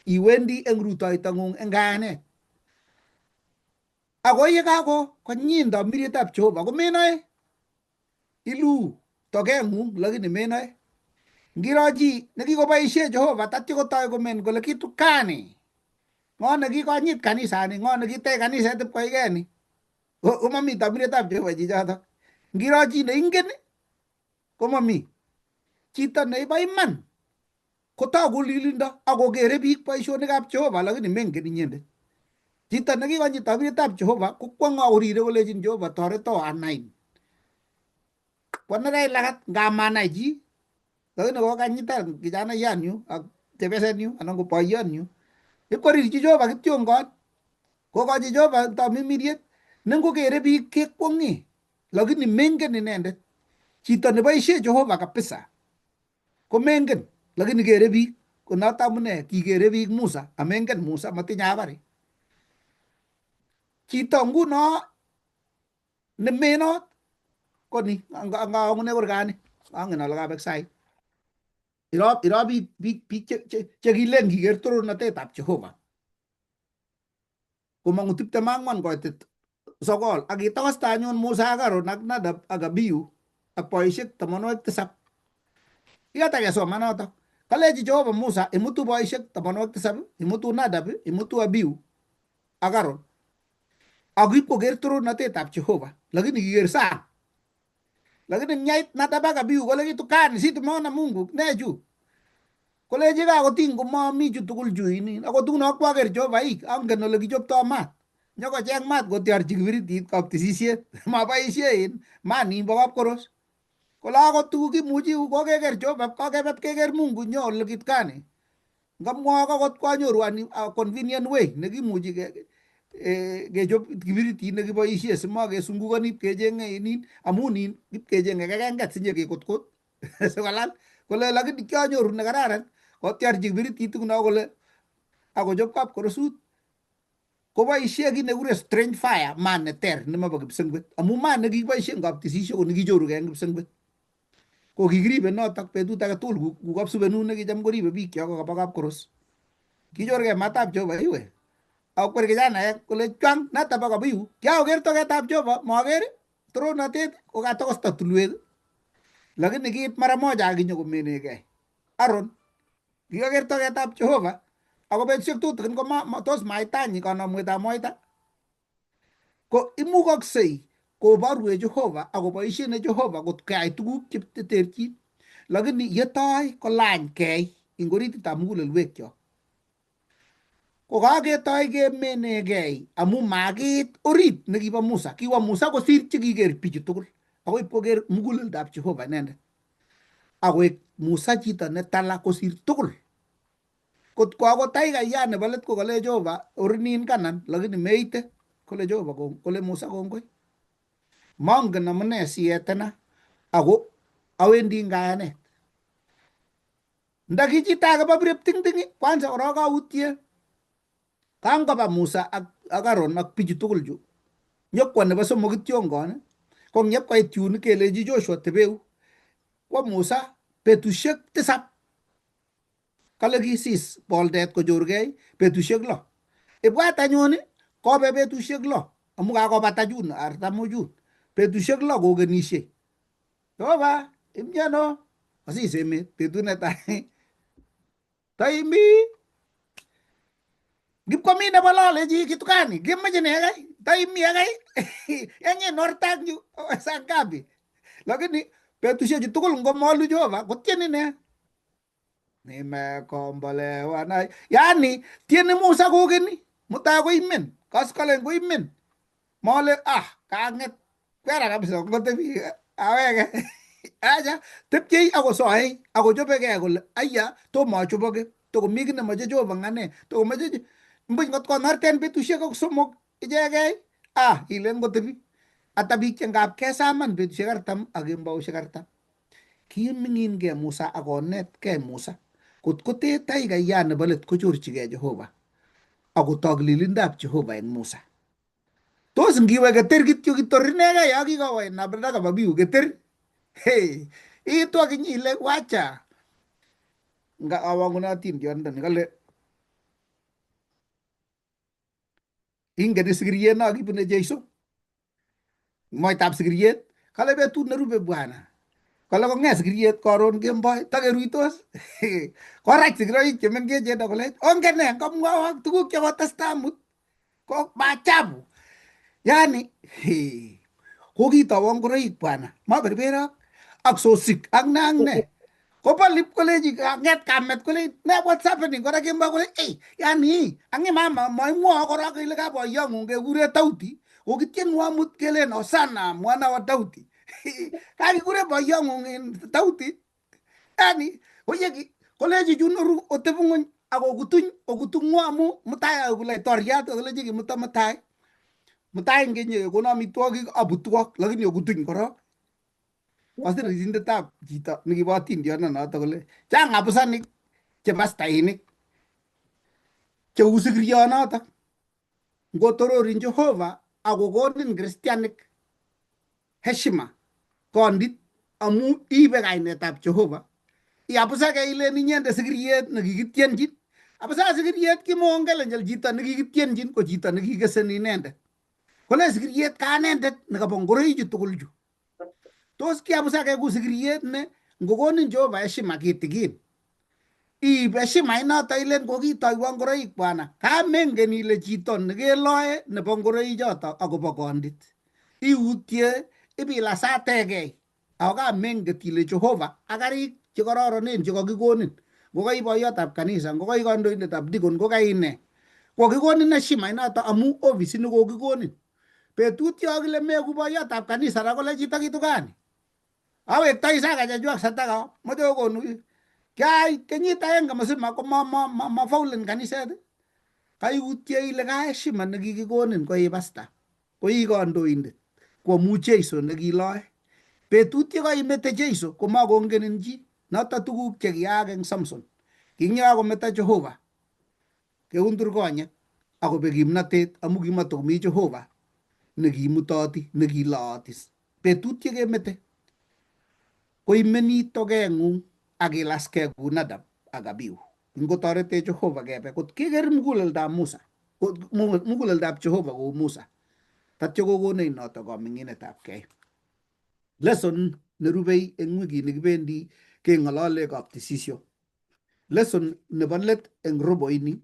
Iwendi eng rutoitong'ung eng kayanet. Ako yekako konyin tamirietab Jehova komenoe. Ilu tokeng'ung lakini menoe. Ngiro chi nekikoboisie Jehova tatyo kotoi komen kole kitu gani. Ng'o nekikonyit kanisani, ng'o nekitech kaniset ipkoikei ni. Komami tamirietab Jehova chichotok. Ngiro chi neingen komami. Chito neibo iman kotoku lilindo akokere biik boisionikab Jehova lakini mengen inyendet. Chito nekikonyit amiretab Jehova kokwong'e akorire kolechin Jehova toreto anain. Kwanerai lagat ngamanai chi lakini kokanyitan kijanayanyu ak chepyosenyu anan ko boiyonyu ipkorirchi Jehova kityongon kokochi Jehova tamirmiriet nengokere biik kekwong'e lakini mengen inendet chito neboishe Jehova kabisa komengen lakini kere biik ko noto amune kikere biik Musa amengen Musa matinye habari chito nguno nemenot ko ni angune kurgani angen ale kabek sait iro iro biik biik biik chekilen kiker torornatetab Jehova komong'u 24 koitit 9 ak kitokosta anyun Musa ak Aaron ak Nadab ak Abihu ak boisiek 70. Kikata kesoman notok. Kalechi Jehova Musa imutu boisiek 70, imutu Nadab, imutu Abihu ak Aaron. Ak ipkoker torornatetab Jehova, lakini kiker sang. Lakini myait Nadab ak Abihu kole kitukani si tumeona Mungu ne chu. Kolechi kakoting komami chu tugul chu inin. Akot nguno kwaker Jehova ik angen ole kichoptoi maat. Nyokocheng maat kotiorchi kibiritit kaptisisiet. Maboisie in maat nimbo kapkoros. Kole akot tuguk kimuchi kokeker Jehova kokebe keker Mungu nyo ole kitkani. Ngamwok akot kwanyoru a convenient way nekimuchi kechop kibiritit nekiboisie simakesungukoni ipkechenge inin amun in ipkechenge kekenget sinyekekutkut sikolal kole lakini kianyoru nekararan kotiorchi kibiritit nguno kole akochop kapkorosut koboisie kit nekikure strange fire maat neter nemobo kipsengwet amu maat nekikiboisie eng kaptisisiek ko nekichorugei eng kipsengwet ko kikiribe notok betut age tugul ku kapsubenut nekicham koribe biik kyok koba kapkoros kichorgei matab Jehova iwe akwer kijanaek kole chwang nataba kabiu kiaoker toketab Jehova moker torornatet kokatokosta tulwet lakini kiit mara moja akinyo komenegei Aaron kikaker toketab Jehova ako betusiek tutikin ko tos maitanyi kanamwetab moita ko imukoksei koborwech Jehova akoboisien Jehova kot koyai tuguk cheterchin lakini yetoi kolany kei ing orititab mugulelwekyok ko kaketoi kemenegei amu makiit orit nekibo Musa kiwo Musa kosir chekiker bichu tugul akoi ipkoker muguleldab Jehova inendet akoek Musa chito netala kosir tugul kot ko akot taikayat nebo let ko kale Jehova orinin Kanan lakini meite kole Jehova kole Musa kongoi mongen amune sietena ako awendi eng kayanet nda ki chito age bo birep tingting kwanza korok kautie kangoba Musa ak Aaron ak bichu tugul chu nyokwo nebo somok kityongon ko ngepkoit yun kelechi Joshua tebeu kwo Musa betusiek 7 kale kisis boldet kochorgei betusiek 6 ibwat anyun kobe betusiek 6 amu kakobata chun 40 chun betusiek 6 kokenishei Jehova imyano asis emet betut netai taimi ngipkomi nebo lole chi kitu gani kemoche ne kai taimi akai enye ortak yu saa ngapi lakini betusiechu tugul ngomolu Jehova kotieni ine nimekombolewa na yani tieni Musa kokeni mutai koimen koskolen koimen mole ah kang'et kwera kabisa ngotebi awege acha tepchei akosoe akochobegei kole aya tomo achoboke tokomi kit nemoche Jehova eng ane tokomoche mbuch ngot konorten betusiek ak 3 ichegei ah ilen kotebi ata biik che ngap kesaman betusiek 40 ak kembousiek 40 kiming'inkei Musa ak konetkei Musa kot kotee taikayat nebo let kochorchigei Jehova akotok lilindab Jehova eng Musa tos ngiwe keter kityo kitor inegei ya kikowe Nadab Abihu keter hey iitu akinye ile wacha nga awangune atindiondoni kale ingen sikiriet no kibune Jeiso moitab sikiriet kale betut nerube bwana kale kong'et sikiriet karon kemboi takeruitos korach sikiroik chemengechen akolech ongen ne ngomwowok tuguk chekotestai amut ko maajabu yani kokitowo ngoroik bwana maberberok ak sosik ak ne ak ne Kobol ip koleji nget kamet kole ne what's happening kora kemoi kole ei yani angi mama moimwoe korok ile ka boyong'ung kekure Daudi kokitienwo amut kelen Hosana mwana wa Daudi kakikure boyong'ung in Daudi yani koye koleji chun oru otebi ng'ony akokutuny okutung'wo amu mutai aeku laitoriat koleji kimuta mutai mutai ngenyekono amitwogik abutwok lakini okutuny korok. Kosir risindetab chito nekibo atindiot noto kole chang abusanik che pastainik cheu sikirionoto ngotororin Jehova akokonin kristianik heshima kondit amu iibe kainetab Jehova iabusake ilen inyendet sikiriet nekikityenjin abusa sikiriet kimongen chito nekikityenjin ko chito nekikesen inendet kole sikiriet kanendet nekobo ngoroichu tugul chu tos kiabusake ku sikiriet ne ngokonin Jehova heshima kitikin iib heshima inoto ilen kokitoiwo ngoroik bwana kamengen ile chito nekeloe nebo ngoroichoto akobo kondit iutye ibilasategei ako kamenget ile Jehova ak karik chekororonen chekakikonin ngokai boiyotab kanisa ngokai kandoindetab deacon ngokai ne kokikonin heshima inoto amu ofisit nekokikonin betut yo kile meku boiyotab kanisa ra kole chito kitukani awektoi saka chechu sadaka moche kokonu kiai kenyit agenge mzima ko mafaulen kaniset kaiutye ile ka heshima nekikikonin ko i pastor ko i kandoindet ko amu Jeiso nekiloe betut yekoimete Jeiso komakongenin chi noto tuguk chekiyaak eng Samson kinyakometo Jehova keundur konyek akobek kimnatet amu kimatokomi Jehova nekimutoti nekilooti betut yekemete koimeni tokeng'ung ak ilaskei kou Nadab ak Abihu ngotoretech Jehova kebe kot keker muguleldab Musa muguleldab Jehova kou Musa tatyo kokonech noto kaming'inetab kei lesson nerubei eng wikini kibendi keng'olole kaptisisio lesson nebo let eng roboini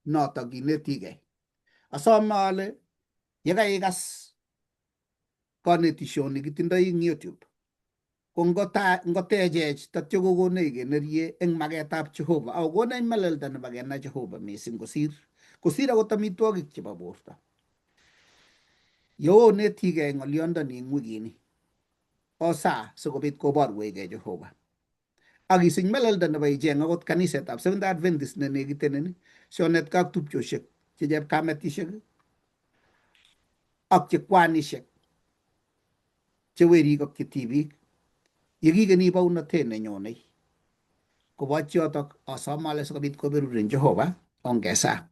noto kinetigei asome ale yekaikas konetishoni kitindoi eng YouTube ko ngotechech tatyo kokonech kenerie eng maketab Jehova ako konech melelda nebo kenai Jehova mising kosir akot amitwogik chebo borto yeonetigei ng'olyondoni eng wikini osaa sikobit koborwechgei Jehova ak isich melelda nebo icheng akot kanisetab Seventh Adventist ne nekitenin sionetkei ak tupchosiek che chepkametisiek ak che kwanisiek che werik ak che tibik yekikeni bounotet nenyonei koboch yotok asome ale sikobit koberurin Jehova ongesaa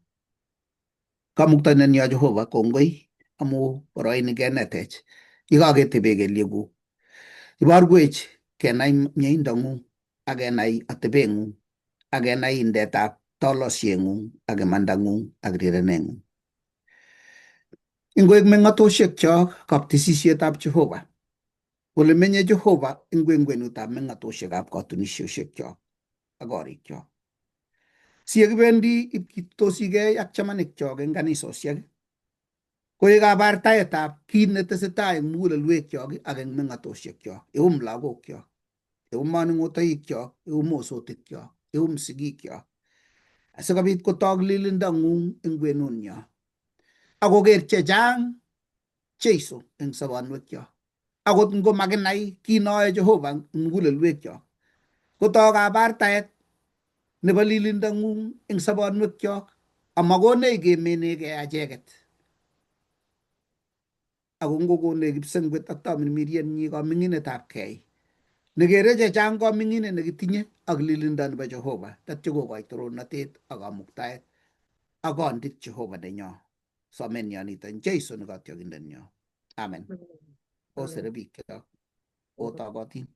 Kamuktaindenyo Jehova kongoi amu boroini kenetech yekaketebe kelyekuk iborwech kenai mieindong'ung ak kenai atebeng'ung ak kenai indetab tolosieng'ung ak imandang'ung ak rireneng'ung ingoek meng'atosiekchok kaptisisietab Jehova kole menye Jehova eng kwenkwenutab meng'atosiekab katunisiosiekyok ak korikyok si yekibendi ipkitosigei ak chamanikchok eng kanisosiek koek kabartaetab kit netesetai eng mugulelwekyok ak eng meng'atosiekchok ium lagokyok ium manung'otoikyok ium mosotikyok ium sigikyok asikobit kotok lilindong'ung eng kwenunyo akoker chechang Jeiso eng sobonwekyok akot ngomakinai kit neoe Jehova eng mugulelwekyok kotok kabartaet nebo lilindong'ung eng sobonwekyok amakonech kemenegei acheket ako ngokonech kipsengwet ak tamirmirienyi kaming'inetab kei nekere chechang kaming'inet nekitinye ak lilindo nebo Jehova tatyo kokoch torornatet ak kamuktaet ak kondit Jehova nenyo somenyo nito Jeiso ne katyokindenyo amen osere bikyok otogotin.